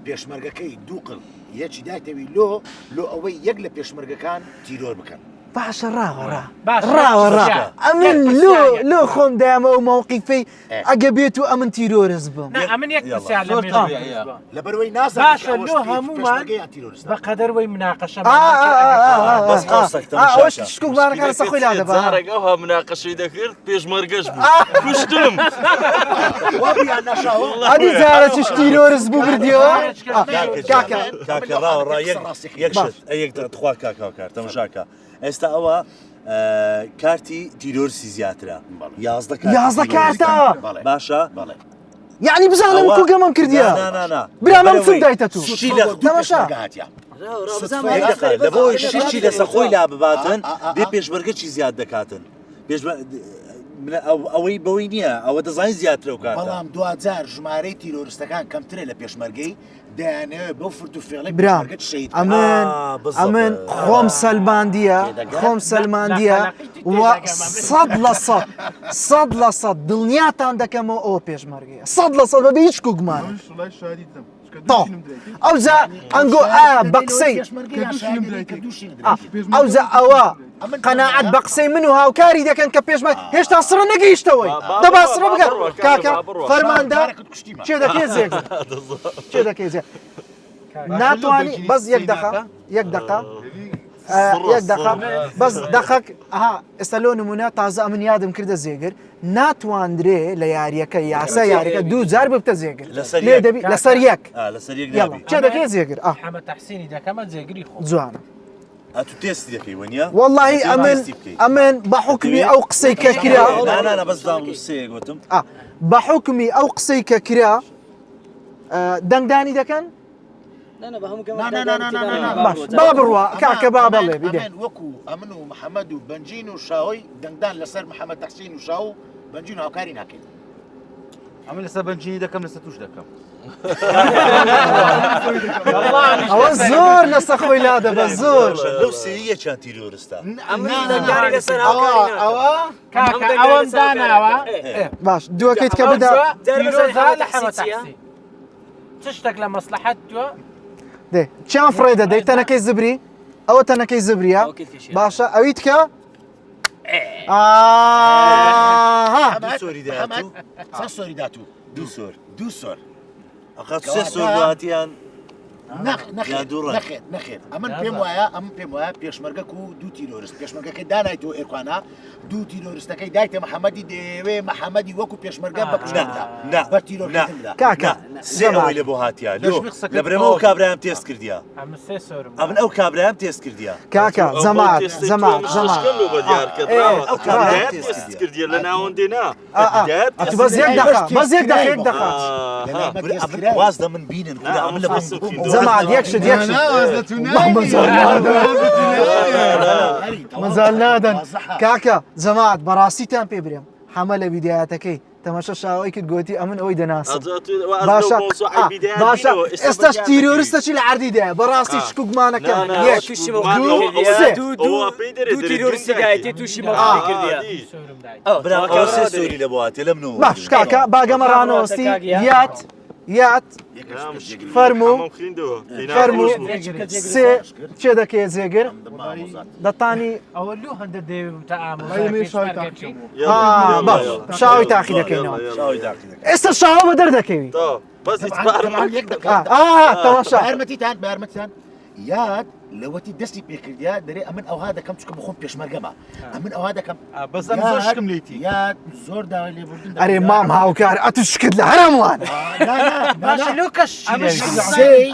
پێشمەرگەکەی دووقل یەکی دایتەوی لۆ لۆ ئەوەی یەک لە پێشمەرگەکان تیرۆر بکەن. باشە ڕاوە ڕا ڕاوە ڕا ئەمن لۆ لۆ خۆم دایمە ئەو مەوقیفەی ئەگە بێت و ئەمن تیرۆرست بم. نا ئەمن یەک پرسیار لە مێژوو بووە. لەبەرئەوەی نازانم باشە لۆ هەموومان بەقەدەر وەی مناقەشەمان ئەوەش شکوکمانەکان لەسەر خۆی لادەبا. جارێک ئەوها مناقەشەی دەکرد پێشمەرگەش بوو کوشتم. ئەدی جارە چش تیرۆرست بوو بردیەوە کاکە کاکە ڕاوە ڕا یەک یەک شت یەک تخوا کاکە کار تەماشاکە ئێستا ئەوە کارتی تیرۆرسی زیاترە 11 یازدە کارتە باشە یعنی بزانم کو گەمەم کردیە برامم چون دایتە تو تەماشا لەبۆ شیشی لەسەر خۆی لا بباتن دێ پێشمەرگە چی زیاد دەکاتن ئەوەی بەوەی نییە ئەوە دەزانین زیاترە و کارتە بەڵام دواجار ژمارەی تیرۆرستەکان کەمترە لە پێشمەرگەی دەیانەوێت بەو فرت و فێڵەی برام پێشمەرگەت شەهید بکەن. ئەمن ئەمن خۆم سەلماندیە خۆم سەلماندیە و 100% 100% دڵنیاتان دەکەمەوە ئەوە پێشمەرگەیە 100% بەبێ هیچ کوگمان منش وڵای شادی دەم چونکە دوو تۆ شینم درایتی. ئەوجا ئەنگۆ ئا بە قسەی پێشمەرگە یان شایدی دەدەی کە دوو شینت درایتی. ئەوجا ئەوە قەناعەت بە قسەی من و هاوکاری دەکەن کە پێشمە هێشتا سڕە نەگەیشتەوەی دەبا سڕە بگە کاکە فەرماندە چێ دەکەی زێگە چێ دەکەی زێ ناتوانانی بەس یەک دقە یەک دقە یەک دقە بەس دەقەک ئەها ئێستا لۆ نمونە تازە ئەمن یادم کردە زێگر ناتواندرێ لە یاریەکە یاسا یاریەکە دوو جار ببتە زێگر لێ دەبی لەسەر یەک لەسەر یەک چێ دەکەی زێگر حەمە تەحسینی دەکەمە جێگری خۆ جوانە ئەتو تێستی دەکەی وەنیە؟ وەڵاهی ئەمن ئەمن بە حوکمی ئەو قسەی کە کرا نا نا نا بەس دام سێ گوتم بە حوکمی ئەو قسەی کە کرا دەنگدانی دەکەن با بڕوا کاکە با بەڵێ بیدە وەکو ئەمن و محەممەد و بەنجین و شاهۆی دەنگدان لەسەر محەممەد تەحسین و شاو و بەنجین هاوکاری ناکەین ئەمن لەسەر بەنجینی دەکەم لەسەر توش دەکەم ئەوە زۆر لەسەر خۆی لادە بە زۆر لەو سێیەکیان تیرۆرستە ئەوەم داناوە باش دووەکەیت کە بدا چ شتێک لە مەسلحەت تووە دێ چیان فڕێ دەدەی تەنەکەی زبری ئەوە تەنەکەی زبریە باشە ئەویت کە سۆری داتوو چەند سۆری داتوو دوو سۆر دوو سۆر ئەقەت سێ سۆر دواتیان نەخێت نەخێت ئەمن پێم وایە ئەم پێم وایە پێشمەرگەک و دوو تیرۆرست پێشمەرگەکەی دانای تۆ ئێرخوانا دوو تیرۆرستەکەی دایتە محەممەدی دەیەوێ محەممەدی وەکو پێشمەرگە بە کوشتدا بە تیرۆرکردندا کاکە سێ ئەوەی لە بۆ هاتیا لۆ لە برێمە ئەو کابرایان تێست کردیا ئەمن ئەو کابرایان تێست کردیا کاکە زەمات زەمات زەمات ئەو کابرایان تێست کردیا لە ناوەندێ نا بەس یەک دقە بەس یەک دقە یەک دقە واز لە من بینن خودا ئەمن لە بۆم زەمات یەک شت یەک شت مەزال نادەن کاکە جەماعەت بەڕاستیتان پێ برێم حەمە لە بیدایەتەکەی تەماشا شاوەی کرد گۆتی ئەمن ئەوەی دەناسم باشە باشە ئێستاش تیرۆرستە چی لە عەردی دایە بەڕاستی شکوگمانەکە یەک دوو سێ دوو تیرۆرستی دایەتی تووشی مەوقفی کردیە برا ئەوە سێ سۆری لە بۆ هاتێ لەم نۆ باش کاکە باگەمە ڕانەوەستی یات یات فەرموو فەرموو سێ چێ دەکەیە جێگر دەتانی ئەوە لۆ هەندە دەیەوێت تا باش شاوی تاقی دەکەینەوە ئێستا شاوە بە دەردەکەوی تەماشا یارمەتیتان بە یارمەتیتان یاد لەوەتی دەستی پێکردیا دەرێ ئەمن ئەوها دەکەم چکە بخۆم پێشمەرگەمە ئەمن ئەوها دەکەم بەس ئەم زۆر شکم لێتی یاد زۆر داوای لێبوردن ئەرێ مام هاوکار ئەتو شکت لە هەرموان باشە لۆ کەس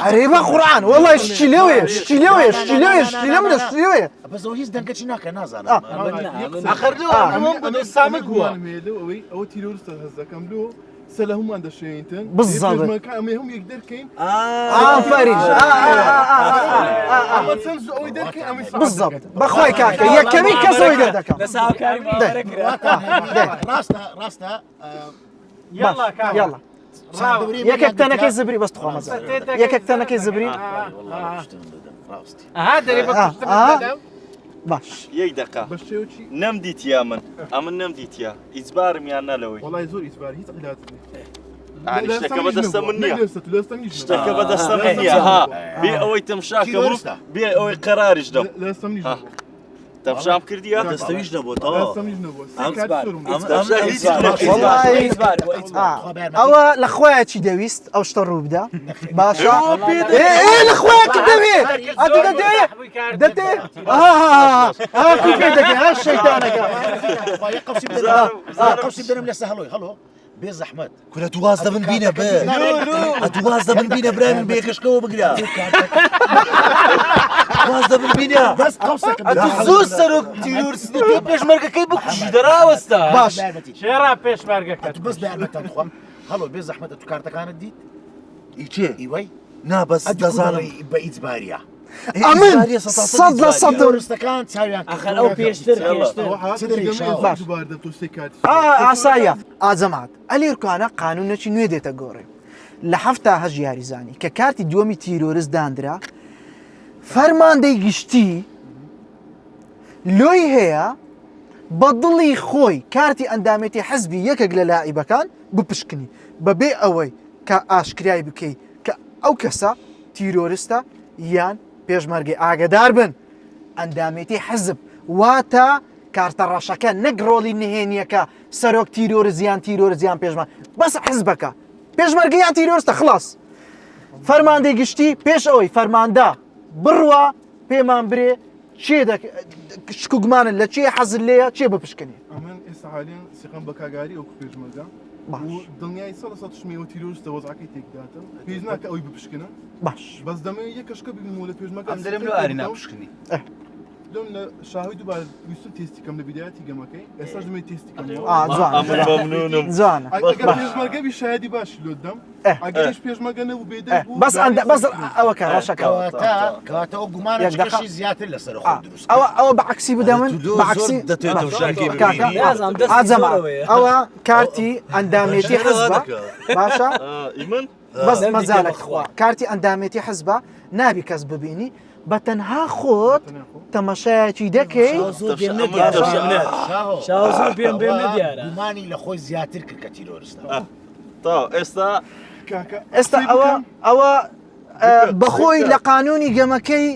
ئەرێ بە قورئان وەڵای شتی لێوێ شتی لێوێ شتی لێوێ شتی لێم لە شتی لێوێ بەس ئەو هیچ دەنگەچی ناکە نازانم ئەخەر لۆ ئەمەم بۆ سامک بووە ئەوەی ئەوە تیرۆرستە هەست دەکەم لۆ سە لە هەمووان دەشێنیتن بالضبط. پێشمەرگە ئەمە هەموو یەک دەرکەین ئافەرین ئەمە چەند زوو ئەوەی دەرکەین ئەمەی سەعات بالضبط بەخوای کاکە یەکەمین کەس ئەوەی دەردەکەم لەسە هاوکاری مامەرە کرا ڕاستە ڕاستە يلا کاکە يلا. یەکێک تەنەکەی زبری بەس تخوا مەزە یەکێک تەنەکەی زبری باش یەک دقە نەم دیتیا من ئەمن نەم دیتیا ئیجبارم یان نا لەوەی وڵی زۆر ئیجبار هیچ علاج شتەکە بەدەستە من نییە شتەکە بەدەستە من نییە ها بێ ئەوەی تەمشاکەم بێ ئەوەی قەراریش دەم تەمشام کردیە دەستەویش نەبوو تەواو ئەوە لە خۆیان چی دەویست ئەو شتە ڕوو بدە باشە لە خۆیان دەوێ دەدێ دەدێ شەیتانەکە قوسی بدەم لەسە هەڵۆی هەڵۆ بێ زەحمەت کورە تو واز دەبن بینە بێ ئەتو واز دەبن بینە برای من بێکەشکەوە بگرە واز دەبن بینە بەس قەوسەکە ئەتو زۆر سەرۆک تیرۆرست تۆ پێشمەرگەکەی بکوژی دەراوەستا باش شێرا پێشمەرگەکە ئەتو بەس بە یارمەتان خۆم هەڵۆ بێ زەحمەت ئەتو کارتەکانت دیت ئی چێ ئیوەی نا بەس دەزانم بە ئیجباریە ئەمن 100% تیرۆرستەکان چاویان ئەخەر ئەو پێشتر پێشتر ئاساییە ئازەمات ئەلیرکانە قانونێکی نوێ دێتە گۆڕێ لە 78 یاریزانی کە کارتی دووەمی تیرۆرست داندرا فەرماندەی گشتی لۆی هەیە بە دڵی خۆی کارتی ئەندامێتی حزبی یەکێک لە لاعیبەکان بپشکنی بەبێ ئەوەی کە ئاشکرای بکەی کە ئەو کەسە تیرۆرستە یان پێشمەرگەی ئاگدار بن ئەندامێتی حزب واتە کارتە ڕەشەکە نەک ڕۆڵی نهێنیەکە سەرۆک تیرۆرست یان تیرۆرست یان پێشمە بەس حزبەکە پێشمەرگە یان تیرۆرستە خلاص فەرماندەی گشتی پێش ئەوەی فەرماندە بڕوا پێمان برێ چێ شکوگمانن لە چێ حەزر لێیە چێ بپشکنێ ئەمن ئێستا حالیان سیقەم بە کاگاری ئەو پێشمەرگە دڵنیای سە لە سەد شمەوە تیرۆرستە وەزعەکەی تێکداتم پێویست ناکە ئەوی بپشکنم باش بەس دەمەوێت یەک کەشکە ببینم و لە پێشمەرگە ئەم دەرم لۆ ئاری ناپشکنی لۆم لە شاهۆی دووبارە ویستم تێستی کەم لە بیدایەتی گەمەکەی ئێستاش دەمەوێت تێستی کەم جوانە مەمنونم جوانە ئەگەر پێشمەرگە بی شایەدی باش لۆت دەم ئەگەریش پێشمەرگە نەبوو بێدەنگ بوو بەس ئەندە بەس ئەوە کە ڕەشەکە کەواتە ئەو گومانە کەشی زیاتر لەسەر خۆ دروست ئەوە ئەوە بە عەکسی بدە من بە عەکسی ئاجەما ئەوە کارتی ئەندامێتی حزبە باشە بەس مەجالک خوا کارتی ئەندامێتی حزبە نابی کەس ببینی بە تەنها خۆت تەمەشایەکی دەکەی گومانی لە خۆی زیاتر کرد کە تیرۆرستە ئێستا ئێستا ئەوە ئەوە بەخۆی لە قانونی گەمەکەی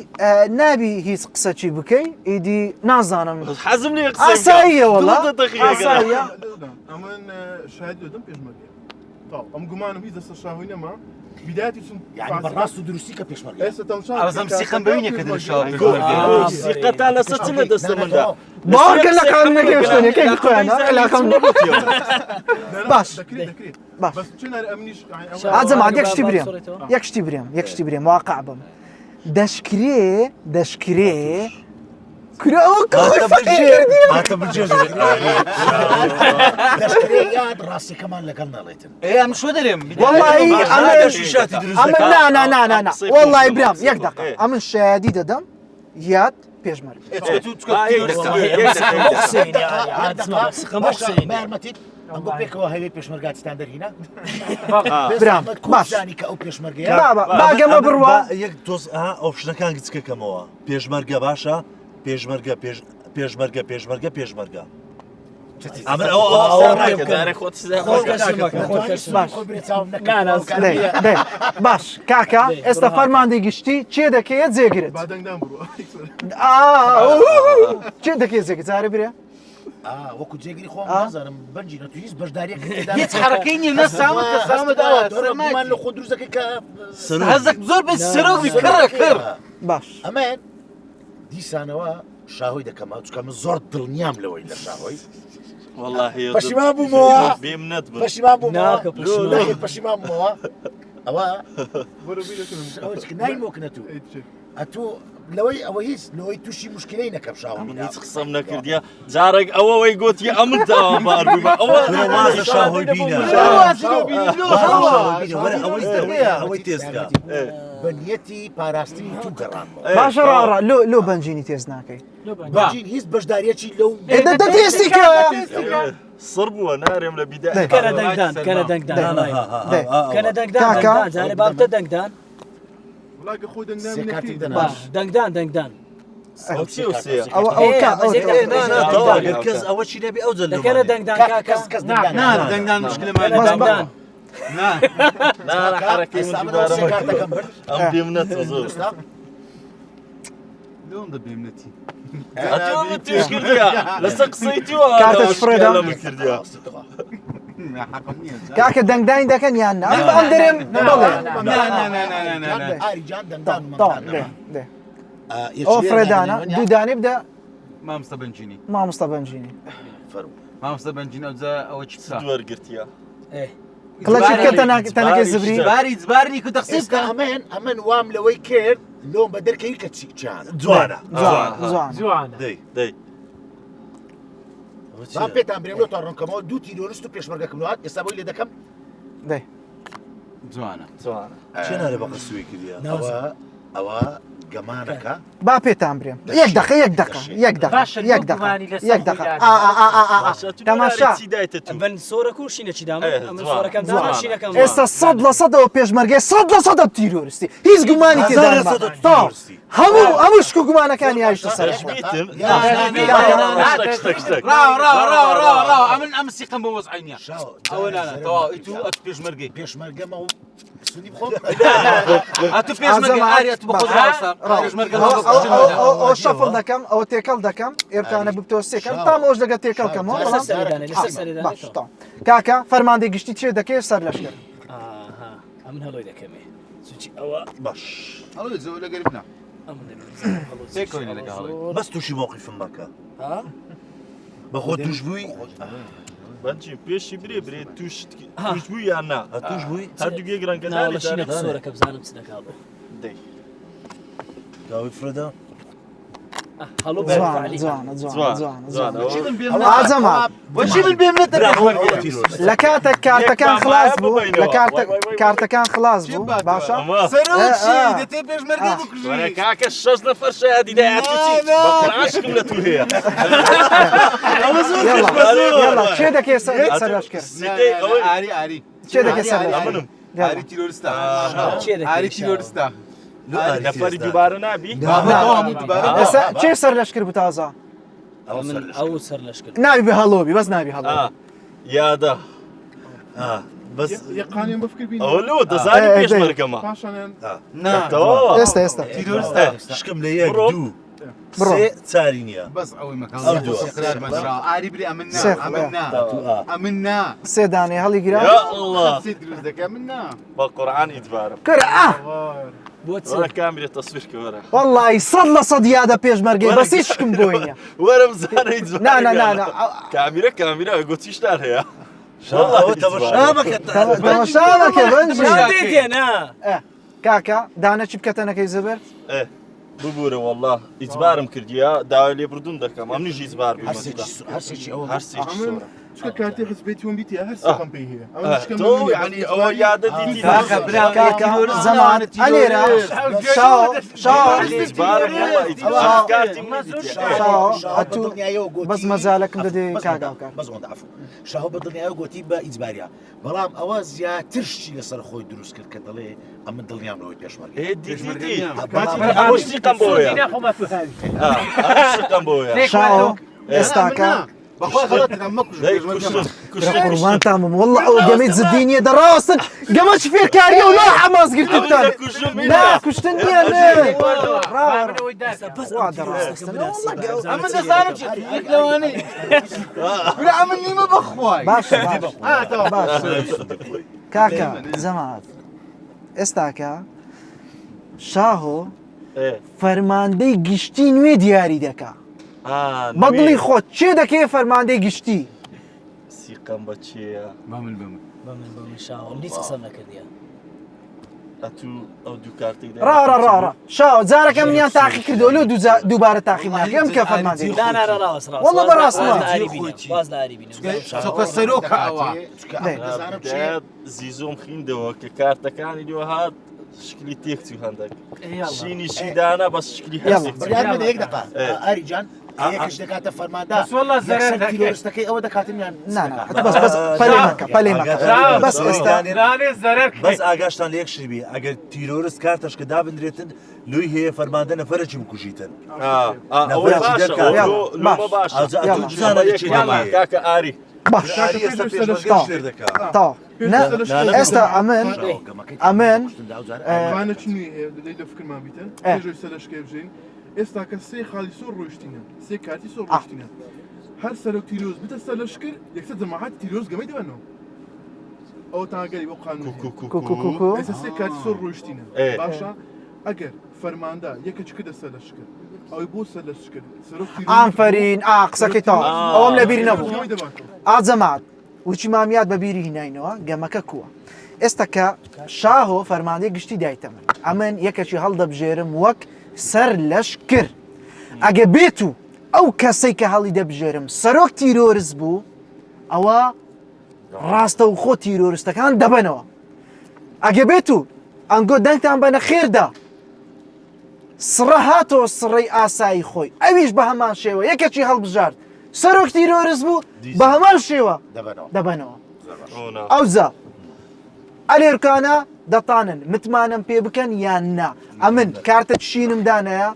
نابی هیچ قسەکی بکەی ئیدی نازانم حەزم لێ ئاساییە وەڵا ئەمن شاید دەم پێشمەرگە ئەم گومانم هیچ دەستە شاهۆی نەما بدايتي چون يعني بەڕاست و دروستی کە پێشمەرگە ئێستا تەمشا ئەزم سیقم بەوینە کە درشاوە سیقەتا لەسەر چ لە دەستە مندا باوەڕکە لە قانونەکەی شتێ کەی خۆیان علاقەم باش باش ئاجەما یەک شتی برێم یەک شتی برێم یەک شتی برێم واقع بم دەشکرێ دەشکرێ کورە ئەوە یاد ڕاستەکەمان لەگەڵ ناڵێتن ئەم شۆ دەرێم وەڵی ئەمە نا نا نا نا نا وەڵی برام یەک دقە ئەمن شایدی دەدەم یاد پێشمەرگە ئەمگۆ پێکەوە هەوێ پێشمەرگاتیتان دەرهینا برام باش زانی کە ئەو پێشمەرگەیە بابا باگەمە بڕوا یەک تۆز ئۆپشنەکان گچکەکەمەوە پێشمەرگە باشە پێشمەرگە پێش پێشمەرگە پێشمەرگە پێشمەرگە ئەمن ئەوە باش کاکە ئێستا فەرماندەی گشتی چێ دەکەیە جێگرت چێ دەکەی جێگرت جارە برێ وەکو جێگری خۆم نازانم بەنجی نە هیچ بەشداریەک هیچ حرەکەی نیە نە سامت کە سامت ئەوە سەرمان لە خۆ دروست دەکەی کە هەزەک زۆر بێ سەرۆک کڕە کڕ باش ئەمە دیسانەوە شاهۆی دەکەمەوە چونکە من زۆر دڵنیام لەوەی لە شاهۆی واللهی پەشیمان بوومەوە بێمنەت بم پەشیمان بوومەوە ناکە پەشیمان. ناکە پەشیمان بوومەوە ئەوە نایمۆکنە تو ئەتۆ لەوەی ئەوە هیچ لەوەی تووشی مشکلەی نەکەم شاهۆ من هیچ قسەم نەکردیە جارێک ئەوە وەی گوتی ئەمن تاوانبار بوومە ئەوە وازە شاهۆی بینە ئەوەی تێزکە بە نیەتی پاراستنی تو گەڕانمەوە باشە ڕاڕا لۆ لۆ بەنجینی تێز ناکەی بەنجین هیچ بەشداریەکی لەو دە تێستی کە سڕ بووە نارێم لە بیدا کەرە دەنگدان کەرە دەنگدان کەرە دەنگدان جارێ بابتە دەنگدان دەنگدان دەنگدان کەس ئەوە چی نەبی ئەو دەکەرە دەنگدان کەس کەس دەنگدان مشکلە دەنگدان ئەم پێم نەچوو زۆر لۆم دە بێمنەتی توش کردیا لەسەر قسەی تو کاتە فرێدا کردیا کاکە دەنگداین دەکەن یان نا ئەم دەرێم بەڵێ ئەو فرێدانە دوو دانێ بدە مامۆستا بەنجینی مامۆستا بەنجینی مامۆستا بەنجین ئەوجا ئەوە چ وەرگرتیە کڵەکی بکە تەنەکەی زبری باری زباری کو تەقسیم بکە ئەمن ئەمن وام لەوەی کرد لۆم بە دەرکەوی کە چی چیانە جوانە جوان جوانە دەی دەی با پێتان برێم لۆ تا ڕوونکەمەوە دوو تیرۆریست و پێشمەرگەکەم لۆ هات ئێستا بۆی لێ دەکەم دەی جوانە جوانە چێ نارێ بە قسوی کردیا ئەوە ئەوە گەمانەکە با پێتان برێم یەک دقە یەک دقە یەک دقە باشە، یەک لۆ دقە گومانی لەسەر یەک خۆی دقە دانێ. ئا ئا ئا ئا ئا باشە، تو تەماشا. چی دایتە تو من سۆرەکە و شینەکی دام ئێ، ئەمن جوانە. سۆرەکەم دانا جوانە. شینەکەم ئێستا 100% پێشمەرگەی 100% تیرۆریستی هیچ گومانی تێدا هەزار لە نەما. سەد تەواو. تیرۆریستی. هەموو هەموو شک و گومانەکانی هایشتە سەر تەشبیتم نا، شتێک شتێک ڕاو ڕاو ڕاو ڕاو ڕاو ئەمن ئەم سیقم بۆ وەزعی نییە ئەوە نا نا تەواو ئیتو ئەتو پێشمەرگەی پێشمەرگەمە و سونی بخۆم ئەتو پێشمەرگەی ئاری ئەتو بەخۆت ڕاوەستا پێشمەرگە ئەو- ئەو- ئەو- ئەو- ئەو شەفڵ دەکەم ئەوە تێکەڵ دەکەم ئێرتانە ببتۆسێکەم تام ئەوش دەگە تێکەڵ کەمەوە لەسەر بەڵام- سەری دانێ لەسەر سەری دانێ باش تەواو. کاکە فەرماندەی گشتی چێ دەکەی سەر لەشکر ئاها ئەمن هەڵۆی دەکەمێ چونکی ئەوە باش هەڵۆی زۆر لەگەر نا ئەمن دەبێ بزانم هەڵۆ چی تێکەوەینە لەگەڵ هەڵۆی. زۆر. بەس تووشی مۆقیفم مەکە ها؟ بەخۆ توش بووی بەنجی پێشی برێ برێ توش توش بووی یان نا توش بووی هەردوو یەک ڕەنگە نا وەڵا شینەکە سۆرەکە بزانم چ دەکا بۆ دەی داوی فرەدا هەڵۆ جوانە بەفعلی جوانە جوانە جوانە جوانە جوانە ئازەما بۆچی من بێم نەتە لە کاتێک کارتەکان یەک خلاص بامایە بوو لە ببەینەوە. کارتە وای، وای، وای، وای. کارتەکان خلاص بوو باشە سەرۆکی ئێ، ئا. دەتێ پێشمەرگەی بکوژی وەرە کاکە شەش نەفەر شایەدی دایە تو چی نا، نا. بە قورئان شکم لە تو هەیە ئەوە زۆر یەڵا زۆر. یەڵا چێ دەکەی سەر سەر لەشکر سیتەی ئەوەی ئاری ئاری چێ دەکەی سەر لەشکر ئەمنم. ئاری تیرۆریستە چێ دەکەی ئاری شاوە؟ تیرۆریستە نەفەری دووبارە نابی ئێستا چێ سەر لەشکر بوو تازە من ئەو سەر لەشکر ناوی بە هەڵۆبی بەس ناوی هەڵۆ ئا، یادە بەس یەقانیان بەفکر بین ئەوە لۆ دەزانی ئێ، ئێ، پێشمەرگەمە پاشانیان نا تەواوە ئێستا ئێستا تیرۆریستە شکم لە یەک بڕۆ. دوو بڕۆ. سێ چاری نییە بەس ئەوەی مەکە ئەو دووە. ئاری بری ئەمن نا سێ ئەمن نا ئەمن نا سێ دانێ هەڵی گرا یا الله سێ دروست دەکە من نا بە قورئان ئیتبارم کرە ئا بۆ چ وەرە کامرە تەسویر کە وەرە والله 100% یادە پێشمەرگەی بەس هیچ شکم بۆی نییە وەرە بزانە ئیتبارم نا نا نا نا کامیرە کامیرە گۆتیشتان هەیە ئەوە تەمەشا بکە تەماشا بکە بەنجی دێتێ نا ئێ، کاکە دانە چی بکە تەنەکەی زبر ئێ، ببورە والله ئیجبارم کردیە داوای لێبوردن دەکەم ئەمنیش ئیجبار بووم هەرسێکی ئەوە هەرسێکی سۆرە چونکە کارتی حزبێتی وم بیتی هەر سێقم پێی هەیە ئەمن شکم تۆ یعنی ئەوە یادە دیتی کاکە برا کاکە زەمان ئەلێرە شاو شاو ئیجبارم والله ئیجبارم کارتی منی دیتیە. شاو شاو ئەتوو بەدڵنیایەوە گۆتی بەس مەجالەکم دەدێ بەس کاکا ئەوەندە کار عەفو، بەس ئەوەندە عەفو. شاهۆ بە دڵنیایەوە گۆتی بە ئیجباریە بەڵام ئەوە زیاتر شتی لەسەر خۆی دروست کرد کە دەڵێ ئەمن دڵنیام لەوەی پێشمەرگە ئێ، دیتی بەڵام ئەوە سیقەم بۆیە سوودی ناخۆمە تو هاوی ئا، ئەو سیقەم بۆیە شاو ئێستاکە بەخوا غەڵەتە مەکوژ دەی پێشمەرگەمە. کوشتم کوشتم کوشتم قوربانتان بم والله ئەو گەمەی جدی نییە دەڕاستن گەمە چ فێرکاریە و لا حەماس گرتتان کوشتم نا کوشتن نییە نێ با من ئەوەی داکەم. بەس وا ئەم دەڕاستن تیرۆریستەکە والله بناسم. ئەمن دەزانم چی یەک لەوانەیە برا ئەمن نیمە بەخوای باشە باشە ئا تەواو باشە کاکە جەماعەت ئێستاکە شاهۆ ئێ، فەرماندەی گشتی نوێ دیاری دەکا ئا، بەدڵی نوێ. خۆت چێ دەکەی فەرماندەی گشتی سیقەم بە چێیە بەمن بەمن بەمن بەمن شاوە من هیچ قسەم نەکردیە ئەتوو ئەو دوو کارتەی دای ڕا ڕا ڕا ڕا شاو جارەکە منیان تاقی کردەوە لۆ دووبارە تاقی ناکەم کە فەرماندەی نا نا نا ڕاوەست ڕاوەست والله بەڕاستمە. واز لە ئاری بینم واز لە ئاری بینم چونکە سەرۆکە ئەوە چونکە ئەمن دەزانم چێ زیزۆم خیندەوە کە کارتەکانی لۆ هات شکلی تێک چوو هەندێک شینی شیدانە بەس شکلی یاڵا. هەرسێک چوو. بڕیار مەدە یەک دقە ئێ. ئاری جان یەکش دەکاتە فەرماندە بەس والله زەرەر یەکسەر دەکەی. تیرۆرستەکەی ئەوە دەکاتن یان نا نا بەس بەس پەلێ مەکە پەلێ مەکە بەس ئێستا لانێ زەرەر بەس ئاگاشتان لە یەک شت بی ئەگەر تیرۆرست کارتەش کە دابندرێتن لوی هەیە فەرماندە نەفەرەکی بکوژیتن ئەوەی باشە يلا، لۆمە باش. باشە ئەوجا ئەتوو يلا. بزانە لە چی یەک دەکەی. کاکە ئاری باش ئاری ئێستا پێشمەرگەش لێر دەکا. تەواو نا ئێستا ئەمن ئەمن خانە چ نوێ هەیە لەی لە فکرمان بیتن ئێ. پێش ئەوەی سەرلەشکر بژین ئێستا کە سێ خاڵی سۆر ڕۆیشتینە سێ کارتی سۆر ڕۆیشتینە هەر سەرۆک تیرۆز بتە سەرلەشکر یەکسەر جەماعەتی تیرۆز گەمەی دەبەنەوە ئەوە تاگەری بۆ قانون هەیە. کو کو کو کو کو ئێستا سێ کارتی سۆر ڕۆیشتینە ئێ. باشە ئەگەر فەرماندە یەکێکی کردە سەرلەشکر ئەوەی بۆ سەرلەشکر سەرۆک تیرۆز ئافەرین ئا قسەکەی تەواو ئەوەم لەبیر نەبوو گەمەی دەباتەوە ئا جەماعەت وچی مامیات بە بیری هیناینەوە گەمەکە کووە ئێستا کە شاهۆ فەرماندەی گشتی دایتە من ئەمن یەکەکی هەڵدەبژێرم وەک سەر لەشکر ئەگە بێت و ئەو کەسەی کە هەڵی دەبژێرم سەرۆک تیرۆرست بوو ئەوە ڕاستەوخۆ تیرۆرستەکان دەبەنەوە ئەگە بێت و ئەنگۆ دەنگتان بە نەخێردا سڕە هاتەوە سڕەی ئاسایی خۆی ئەویش بە هەمان شێوە یەکێکی هەڵبژارد سەرۆک تیرۆرست بوو بە هەمان شێوە دەبەنەوە ئەوجا ئەلێرکانە دەتانن متمانەم پێ بکەن یان نا ئەمن کارتە شینم دانایە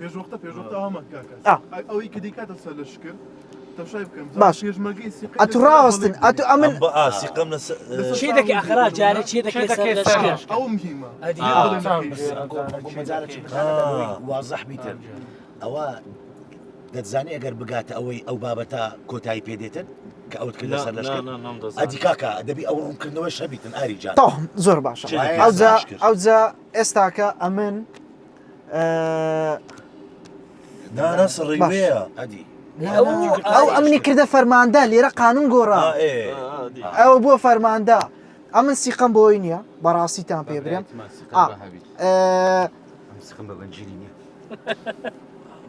پێشوەختە پێشوەختە ئەوەمان کاکە ئەوەی کە دەیکاتە سەر لەشکر تەمشای بکەم باش. پێشمەرگەی سیقەی ئەتو لەسەر ڕاوەستن بەڵێ ئەتو ئەمن ئەم بە ئا سیقەم لەسەر چی دەکەی ئاخرا جارێ چی دەکەی سەر لەشکر ئەو مهمە ئەدی مەجالێکی وازح بیتن ئەوە دەتزانی ئەگەر بگاتە ئەوەی ئەو بابەتە کۆتایی پێدێتن کە ئەوت کرد لەسەر لەشکر ئەدی کاکە دەبی ئەو ڕوونکردنەوەش هەبیتن ئاری جان تەواو زۆر باشە چی دەکەی ئەوجا سەر لەشکر؟ ئەوجا ئێستاکە ئەمن نا نا سڕی باش. وێیە ئەدی ئەو ئەمنی کردە فەرماندە لێرە قانون گۆڕا ئا ئێ ئەو بۆ فەرماندە ئەمن سیقەم بۆی نییە بەڕاستیتان پێ برێم ئا، ئە،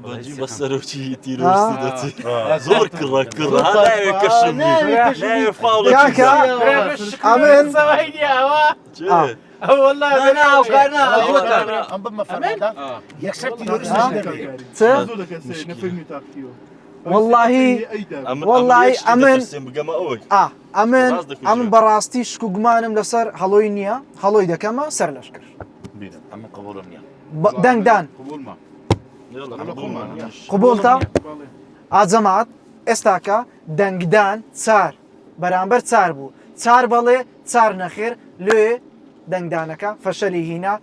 بەنجی بە سەرۆکی تیرۆرستی دەچی زۆر کڕە کڕە ناوێ کەشم ناوێ فاوڵە کاکە ئەمن ئا. ئەم بمە فەرماندە یەکسەر تیرۆریست دەبێ چ واللهی واللهی ئەمن بگەمە ئەوەی ئا ئەمن ڕاست دەکوژێ. ئەمن بەڕاستی شک و گومانم لەسەر هەڵۆی نییە هەڵۆی دەکەمە سەر لەشکر ئەمن قبوڵم نییە بە- دەنگدان قبوڵتە ئا جەماعەت ئێستاکە دەنگدان چار بەرامبەر چار بوو چار بەڵێ چار نەخێر لێ دەنگدانەکە فەشەلی هینا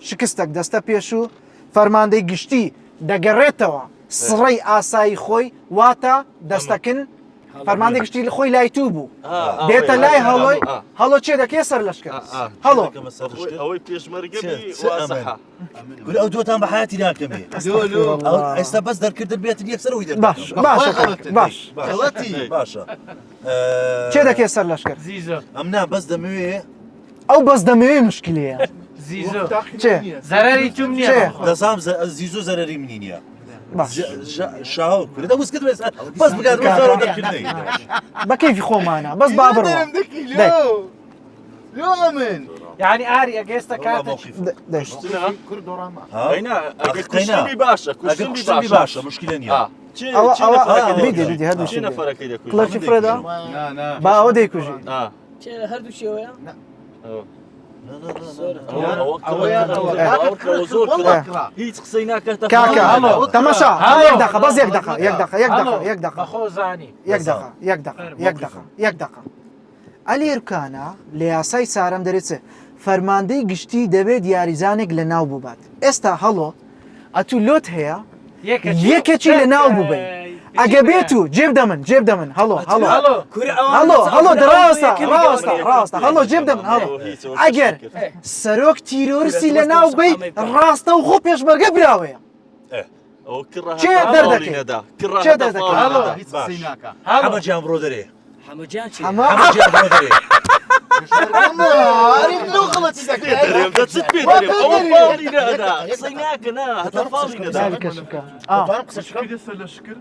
شکستەک دەستە پێش و فەرماندەی گشتی دەگەڕێتەوە سڕەی ئاسایی خۆی واتە دەستەکن فەرماندەی گشتی خۆی لای تو بوو دێتە لای هەڵۆی هەڵۆ چێ دەکێ سەر لەشکر هەڵۆ ئەوەی پێشمەرگە بی چ- چ ئەمن؟ وازحە کورە ئەو دوتان بە حیاتی ناکەمێ ئەو ئێستا بەس دەرکردن بێتن یەکسەر ئەوی دەرکەم. باش باشە باش غەڵەتی باشە چێ دەکێ سەر لەشکر زیزۆ ئەم نا بەس دەمەوێ ئەو بەس دەمەوێ مشکلەیە زیزۆ چێ زەرەری توم نییە چێ؟ دەزام زیزۆ زەرەری منی نییە باش شاو کورە دەوس کرد بەس بەس بگات بە زەرەر دەرکردنی بە کەیفی خۆمانە بەس با بڕوا دەی. لۆ ئەمن یعنی ئاری ئەگە ئێستا کاتێک د- دەی. ئەینا ئەگەر کوشتنی باشە ئەگەر کوشتنی کوشتنی باشە باشە مشکلە نییە آ، چێ ئەوە چێ ئەوە نەفەرەکەی بیدی دەکوژی؟ بیدی هەردوو چێ نەفەرەکەی دەکوژی؟ کڵەکی فرێدا با ئەوە دەیکوژی آ. هەردوو شێوەیە ئەوە- ئەوە کڕە، ئەوە کڕە، زۆر کڕە. هیچ قسەی ناکاتە کاکە فاڵ. تەماشا هەڵۆ. یەک دەقە بەس یەک دەقە یەک دەقە یەک دەقە یەک دەقە بەخۆ زانی یەک دەقە یەک دەقە یەک دەقە یەک دەقە ئەلێرکانە لە یاسای چارەم دەرێت چ فەرماندەی گشتی دەبێت یاریزانێک لە ناو ببات ئێستا هەڵۆ ئەتوو لۆت هەیە یەکێکی لە ناو ببەی ئەگە بێت و جێب دەمن جێب دەمن هەڵۆ هەڵۆ هەڵۆ هەڵۆ هەڵۆ دەڕاستە ڕاستە ڕاستە هەڵۆ جێب دەمن هەڵۆ ئەگەر سەرۆک تیرۆرسی لە ناو بەی ڕاستە و خۆ پێشمەرگە براوەیە ئەوە کڕە چێ هەتا دەردەکەی؟ فاڵی نەدا. کڕە چێ هەتا دەردەکەی؟ فاڵی هەڵۆ. نەدا. هیچ قسەی ناکا حەمە گیان بڕۆ دەرێ حەمە جان چی حەمە حەمە گیان بڕۆ دەرێ ئاری لۆ غەڵەتی دەکەی دەرێم دەچت پێ دەرێم. ئەوە فاڵی نەدا. قسەی ناکە نا هەتا فاڵی نەدا. ناوی کەشف بکە. ئا. دەتوانم قسە بکەم سەر لەشکر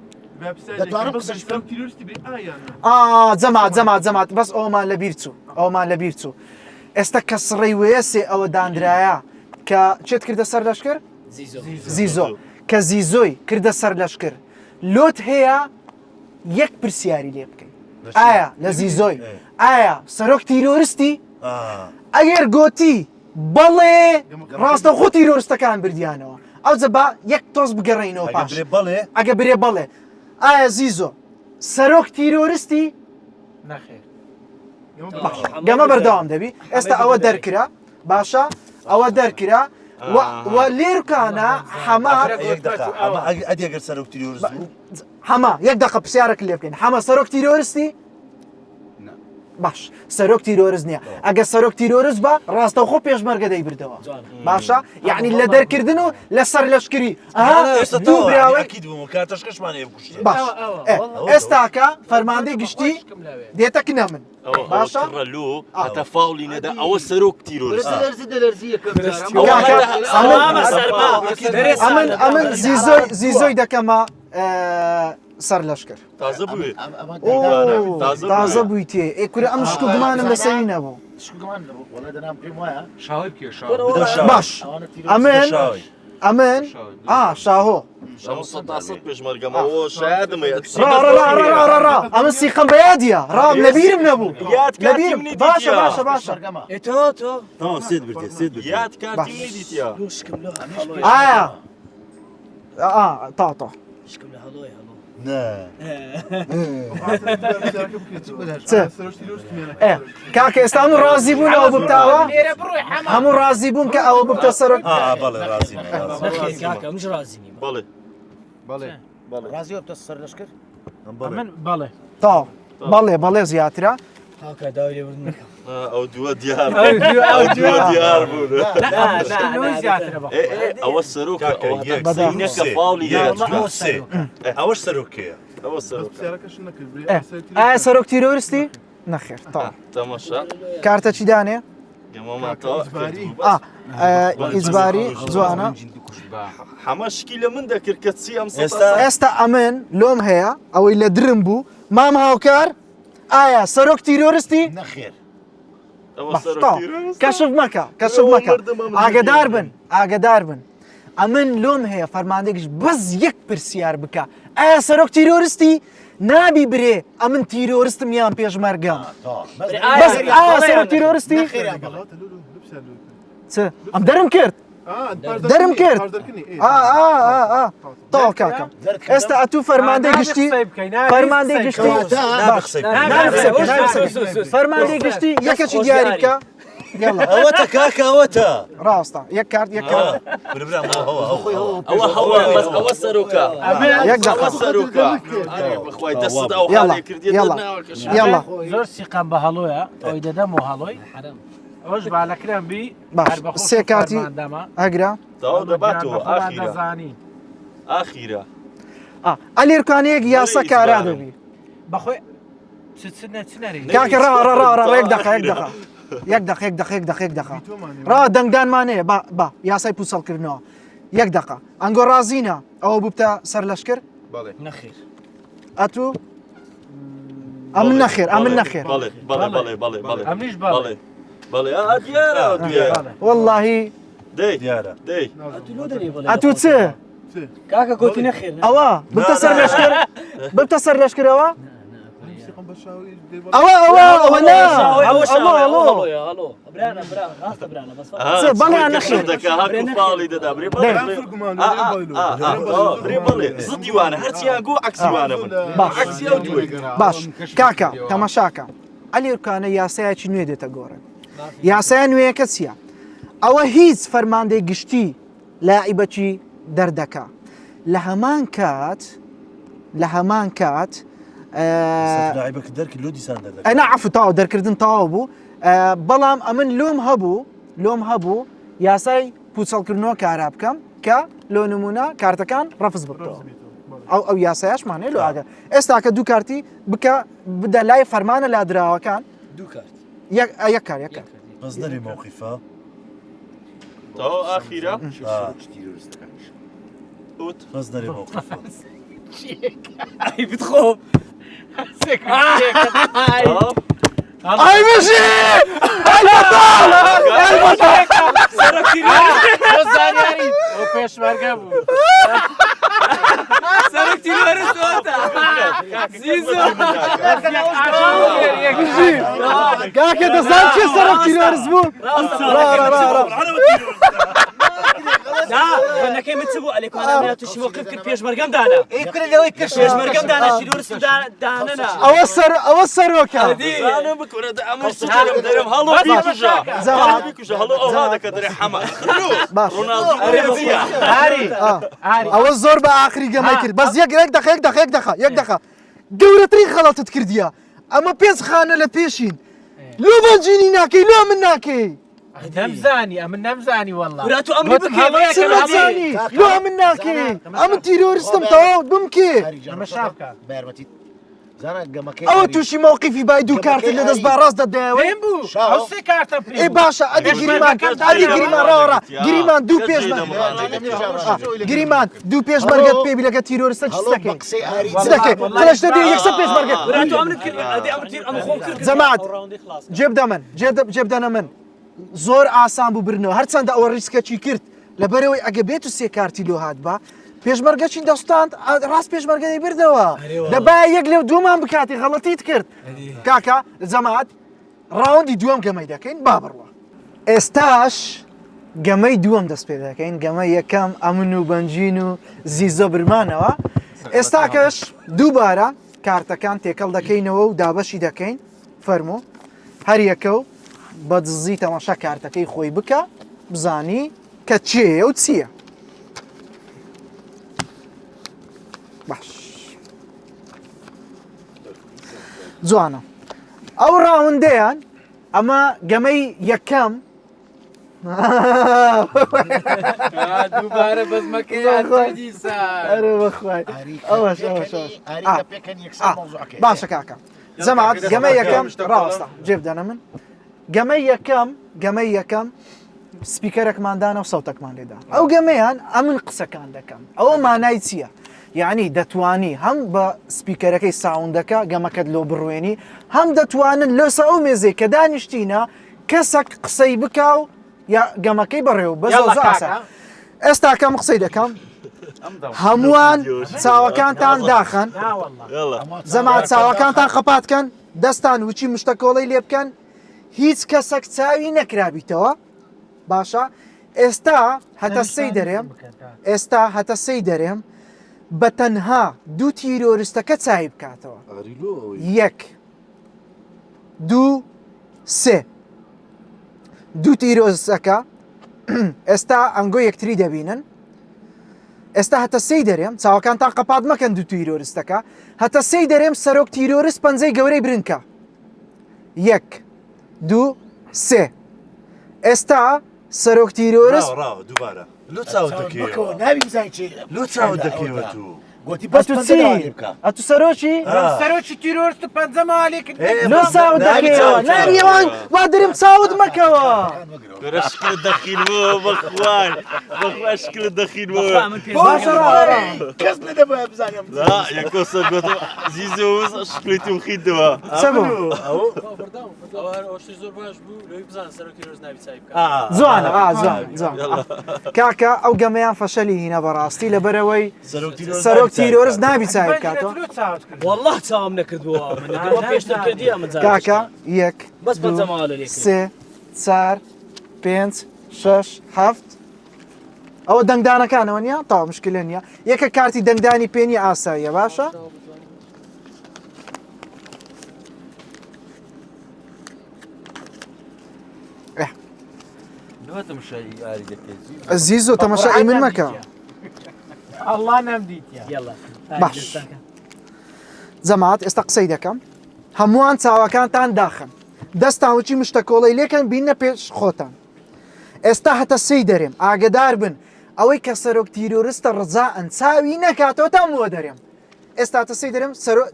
دەتوانم قسە بکەم؟ تیرۆریستی بێ ئایا ئا جەماعەت جەماعەت جەماعەت بەس ئەومان لەبیر چوو ئەومان لەبیر چوو ئێستا کە سڕەی وێسێ ئەوە دانرایە کە چێت کردە سەر لەشکر زیزۆ زیزۆ کە زیزۆی کردە سەر لەشکر. لۆت هەیە یەک پرسیاری لێ بکەی ئایا لە زیزۆی ئایا سەرۆک تیرۆرستی ئەگەر گۆتی بەڵێ ڕاستەوخۆ تیرۆرستەکان بردیانەوە ئەوجە با یەک تۆز بگەڕێینەوە پاش بەڵێ ئەگە برێ بەڵێ ئایا زیزۆ سەرۆک تیرۆرستی نەخێر گەمە بەردەوام دەبی ئێستا ئەوە دەرکرا باشە ئەوە دەرکرا و لێرکانە حەمە ئەگەر سەرۆک تیرۆرست بوو حەمە یەک دەقە پرسیارێک لێ بکەین حەمە سەرۆک تیرۆرستی باش سەرۆک تیرۆرست نییە ئەگە سەرۆک تیرۆرست بە ڕاستەوخۆ پێشمەرگە دەیبردەوە باشە یعنی لە دەرکردن و لەسەر لەشکری دوو براوەی باش ئێستاکە فەرماندەی گشتی دێتە کنە من باشە لۆ هەتا فاولی نەدا ئەوە سەرۆک تیرۆرست ئەمن ئەمن زیزۆی زیزۆی دەکەمە سەر لەشکر تازە بووی تازە بووی تێ ئێ کورە ئەم شک و گومانم لەسەری نەبوو باش ئەمن ئەمن ئا شاهۆ ئەمە سیقەم بە یادیە ڕام لەبیرم نەبوو لەبیرم باشە باشە باشە ئایا تا تا کاکە ئێستا هەموو ڕازی بوون ئەوە ببتاوە هەموو ڕازی بوون کە ئەوە ببتە سەرۆک ڕازی بتە سەر لەشکر من بەڵێ تا بەڵێ بەڵێ زیاترە کاکە داوای لێبوردن دەکەم. ئەو دووە دیار ئەو دووە دیار بوون. ئەوە سەرۆکە فاولی ئەوەش سەرۆکەیە ئەوە سەرۆک ئایا سەرۆک تیرۆریستی نەخێر تا تەماشا کارتە چی دانێ ئیجباری جوانە حەمە شکی لە من دەکرد کە چی ئەم ئێستا ئەمن لۆم هەیە ئەوەی لە درم بوو مام هاوکار ئایا سەرۆک تیرۆرستی؟ نەخێر. کەشف مەکە کەشف مەکە ئاگدار بن ئاگدار بن ئەمن لۆم هەیە فەرماندەگش بەس یەک پرسیار بکە ئایا سەرۆک تیرۆرستی نابی برێ ئەمن تیرۆرستم یان پێشمەرگەم بەس ئایا سەرۆک تیرۆرستی ئەم دەرم کرد دەرم کرد تەواو کاکەم ئێستا ئەتوو فەرماندەی گشتی فەرماندەی گشتی فەرماندەی گشتی یەکەکی دیاری بکە ئەوەتە کاکە ئەوەتە ڕاستە یەک کارت یەک کارت ئەوە هەوە بەس ئەوە سەرۆکە یەک دەقە سەرۆکە بەخوای دەستت ئەو حاڵێ کردیە یاڵا زۆر سیقام بە هەڵۆیە ئەوەی دەدەم و هەڵۆی ئەوش بالەکرم بی باش سێ کارتی ئەگرە ئاخیرە ئەلێرکانەیەک یاسا کارا دەبی بەخۆی کاکە ڕا ڕا ڕا ڕا یەک دقە یەک دقە یەک دقە یەک دقە یەک دقە یەک دقە ڕا دەنگدانمانەیە با با یاسای پوسەڵکردنەوە یەک دقە ئەنگۆ ڕازینە ئەوە ببتە سەر لەشکر نەخێر ئەتوو ئەمن نەخێر ئەمن نەخێر بەڵێ بەڵێ بەڵێ بەڵێ بەڵێ ئەمنیش بەڵێ بەڵێ ئا دیارە دوێ واللهی دەی دیارە دەی ئەتوو چ کاکە گۆتی نەخێر ئەوە ببتە سەر لەشکر ببتە سەر لەشکرەوە ئەوە ئەوە ئەوە نا ئەوە ئەوە بەڵێ نەخێر دەکا هەکو فاڵی دەدا برێ برێ بەڵێ زدی وانە هەرچیان گۆ عەکسی وانە بن عەکسی ئەو دووی باش کاکە تەماشاکە ئەلیرکانە یاسایەکی نوێ دێتە گۆڕێ یاسای نوێیەکە چییە ئەوە هیچ فەرماندەی گشتی لاعیبەکی دەردەکا لە هەمان کات لە هەمان کات ئەنا عفو تاو دەرکردن تەواو بوو بەڵام ئەمن لۆم هەبوو لۆم هەبوو یاسای پوچەڵکردنەوە کارا بکەم کە لۆ نمونە کارتەکان ڕەفز بکەوە ئەو ئەو یاسایشمان هەیە لۆ ئاگە ئێستا کە دوو کارتی بکە بدە لای فەرمانە لادراوەکان دوو کارت یەک کار یەک کار بەس نەبی مەوقیفە تەواو ئاخیرە بەس نەبی مەوقیفە ئەی بتخۆ ئەی بژی ئەی بەتاڵ ئەی بەتاڵ زانیاری ئەو پێشمەرگە بوو سەرۆک تیرۆرست. کاکە دەزان کێ سەرۆک تیرۆرست بوو ڕا ڕا ڕا ڕا فەنەکەی من چ بوو ئەلێکوانە تووشی مۆقف کرد پێشمەرگەم دانا ئەی کورە لەوەی کرد پێشمەرگەم دانا تیرۆرست دانەنا ئەوە سەر ئەوە سەرۆکە زانم بکورە ئەمە سوچەرم دەرم هەڵۆ بیکوژە زەوات. بیکوژە هەڵۆ ئەوها دەکە دەرێ حەمە باش ڕۆناڵدی ئەرێ ئاری آه. ئاری ئەوە زۆر بە ئاخری گەمەی کرد بەس یەک یەک دەقە یەک دەقە یەک دەقە یەک دەقە گەورەترین غەڵەتت کردیە ئەمە پێنج خانە لە پێشین لۆ بەنجینی ناکەی لۆ من ناکەی نەمزانی ئەمن نەمزانی والله ورا تۆ ئەمری گوتم بکەی. هەڵەیە چ کە نەزانی لۆ من ناکەی ئەمن تیرۆریستم تەواو بمکێ تەماشا بکە. بە یارمەتی زانا گەمەکەی ئەوە ئاری. تووشی مەوقیفی بای دوو کارتت لە دەست با ڕاست دەدایەوە پێم بوو شاو. ئەو سێ کارتە پێم ئێ بوو. باشە ئەدی گریمان ئەدی گریمان ڕاوەڕا گریمان دوو پێشمەرگە گریمان دوو پێشمەرگەت پێ بی لەگە تیرۆریستە چ هەڵۆ بە دەکەی قسەی ئاری چ دەکەی قلش دەدی یەکسەر پێشمەرگە ورا تۆ ئەمرت کرد ئەدی ئەمر تیر ئەمە خۆم کرد جەماعەت جێ بدە من جێ بدەنە من زۆر ئاسان بوو برنەوە هەرچەندە ئەوە ڕیسکەکی کرد لەبەرەوەی ئەگە بێت و سێ کارتی لۆ هات بە پێشمەرگەچی دەستاند ڕاست پێشمەرگەی بردەوە دەبا یەک لەو دوومان بکاتی غەڵەتیت کرد کاکە جەماعەت ڕاوندی دووەم گەمەی دەکەین با بڕوە ئێستاش گەمەی دووەم دەست پێ دەکەین گەمە یەکەم ئەمن و بەنجین و زیزۆ برمانەوە ئێستاکەش دووبارە کارتەکان تێکەڵ دەکەینەوە و دابەشی دەکەین فەرموو هەر یەکە و بە دزی تەماشا کارتەکەی خۆی بکە بزانی کە چێیە و چییە باش جوانە ئەو ڕاوندەیان ئەمە گەمەی یەکەم دووبارە بەزمەکەی ئەرێ بەخوای ئەوەش ئەوەش ئەوەش. باشە کاکە جەماعەت گەمەی یەکەم ڕاوەستا جێ بدەنە من گەمەی یەکەم گەمەی یەکەم سپیکەرێکمان دانا و سەوتەکمان لێدا ئەو گەمەیان ئەمن قسەکان دەکەم ئەوە مانای چییە؟ یعنی دەتوانی هەم بە سپیکەرەکەی ساوندەکە گەمەکەت لۆ بڕوێنی هەم دەتوانن لەسە ئەو مێزەی کە دانیشتینە کەسەک قسەی بکا و یا گەمەکەی بەڕێوە بە زۆر زۆر ئاسان ئێستا کەم قسەی دەکەم هەمووان چاوەکانتان داخەن زەما چاوەکانتان قەپاتکەن دەستان وچی مشتەکۆڵی لێ بکەن هیچ کەسەک چاوی نەکرابیتەوە باشە ئێستا هەتە سەی دەرێم ئێستا هەتە سەی دەرێم بە تەنها دوو تیرۆرستەکە چای بکاتەوە یەک دوو سێ دوو تیرۆرستەکە ئێستا ئەنگۆ یەکتری دەبینن ئێستا هەتە سێی دەرێم چاوەکانتان قەپات مەکەن دوو تیرۆرستەکە هەتە سێی دەرێم سەرۆک تیرۆرست پەنجەی گەورەی برنکە یەک دوو سێ ئێستا سەرۆک تیرۆرست ڕاوە دووبارە لۆ چاوت دەکەیەوە ناوی بزانین چی لۆ چاوت دەکەیەوە تو گوتی بەس ئەتو چی ئەتو سەرۆکی سەرۆکی تیرۆرست و پەنجە ماڵێ کرد لۆ چاوت دەکەیەوە ناوی ئەوان وا درم چاوت مەکەوە کورە شکلت دەخینمەوە بەخوای بەخوا شکلت دەخینمەوە باشە ڕاوە ڕاوە. کەس نەدەبایە بزانم لا یەکۆ سەر گوتم زیزۆ شکلی توم خیدەوە چە بوو زۆر باش بوو لەوەی بزان سەرۆکی ڕۆژ ناوی چای بکە جوانە ئا جوان جوان کاکە ئەو گەمەیان فەشەلی هینە بەڕاستی لەبەرەوەی سەرۆک تیرۆرست نابی چای بکاتەوە والله چاوم نەکردووە من ئەوە پێشتر کردی ئەمە جار کاکە یەک بەس دوو، پەنجە ماڵە لێ کرد. سێ چار پێنج شەش هەفت ئەوە دەنگدانەکانەوە نییە تاوا مشکلە نییە یەکە کارتی دەنگدانی پێ نییە ئاساییە باشە زیزۆ تەمەشای من مەکە ئەڵڵا نەمدیتە یاڵا باش. جەماعەت ئێستا قسەی دەکەم هەمووان چاوەکانتان داخن دەستان وچی مشتەکۆڵەی لێکەن بینە پێش خۆتان ئێستا هەتە سێی دەرێم ئاگدار بن ئەوەی کە سەرۆک تیرۆرستە ڕزائن چاوی نەکاتەوە تا مووە دەرێم ئێستا تە سێی دەرێم سەرۆ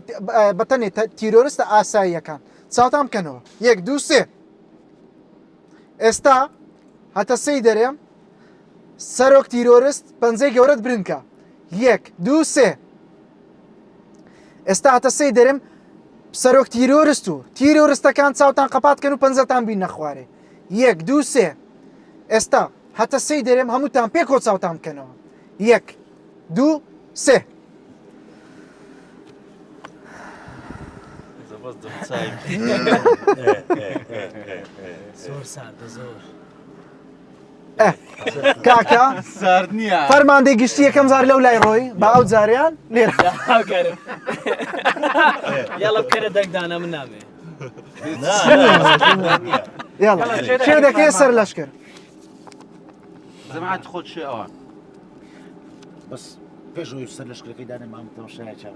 بەتەنێ تیرۆرستە ئاساییەکان چاوتان بکەنەوە یەک دوو سێ ئێستا هەتە سێی دەرێم سەرۆک تیرۆرست پەنجەی گەورەت برنکە یەک دوو سێ ئێستا هەتە سێی دەرێم سەرۆک تیرۆرست و تیرۆرستەکان چاوتان قەپات کەن و پەنجەتان بین نەخوارێ یەک دوو سێ ئێستا هەتە سێی دەرێم هەمووتان پێکۆ چاوتان بکەنەوە یەک دوو سێ. بەس دەم چای. زۆر ساردە زۆر. کاکە سارد نییە. فەرماندەی گشتی یەکەم جار لەو لای ڕۆی با ئەو جاریان لێرە. هاوکارم. یاڵە بکەرە دەنگدانە من نامێ. یاڵا کێ دەکەی سەر لەشکر؟ جەماعەت خۆت شێ ئەوە. بەس پێش ئەوەی سەر لەشکرەکەی دانێ مام تەماشایە چاو.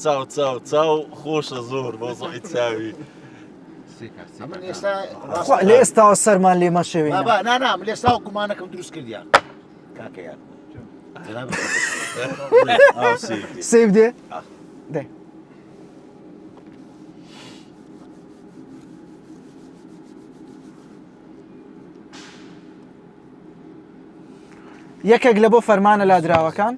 چاو چاو چاو خۆشە زۆر مەوزوعی چاوی. ئەمن ئێستا خوا لە ئێستاوە سەرمان لێ مەشێوێنە. بابا نا نا من ئێستا گومانەکەم دروست کردیان کاکە یان جەنابت سیف دێ دێ یەکێک لە بۆ فەرمانە لادراوەکان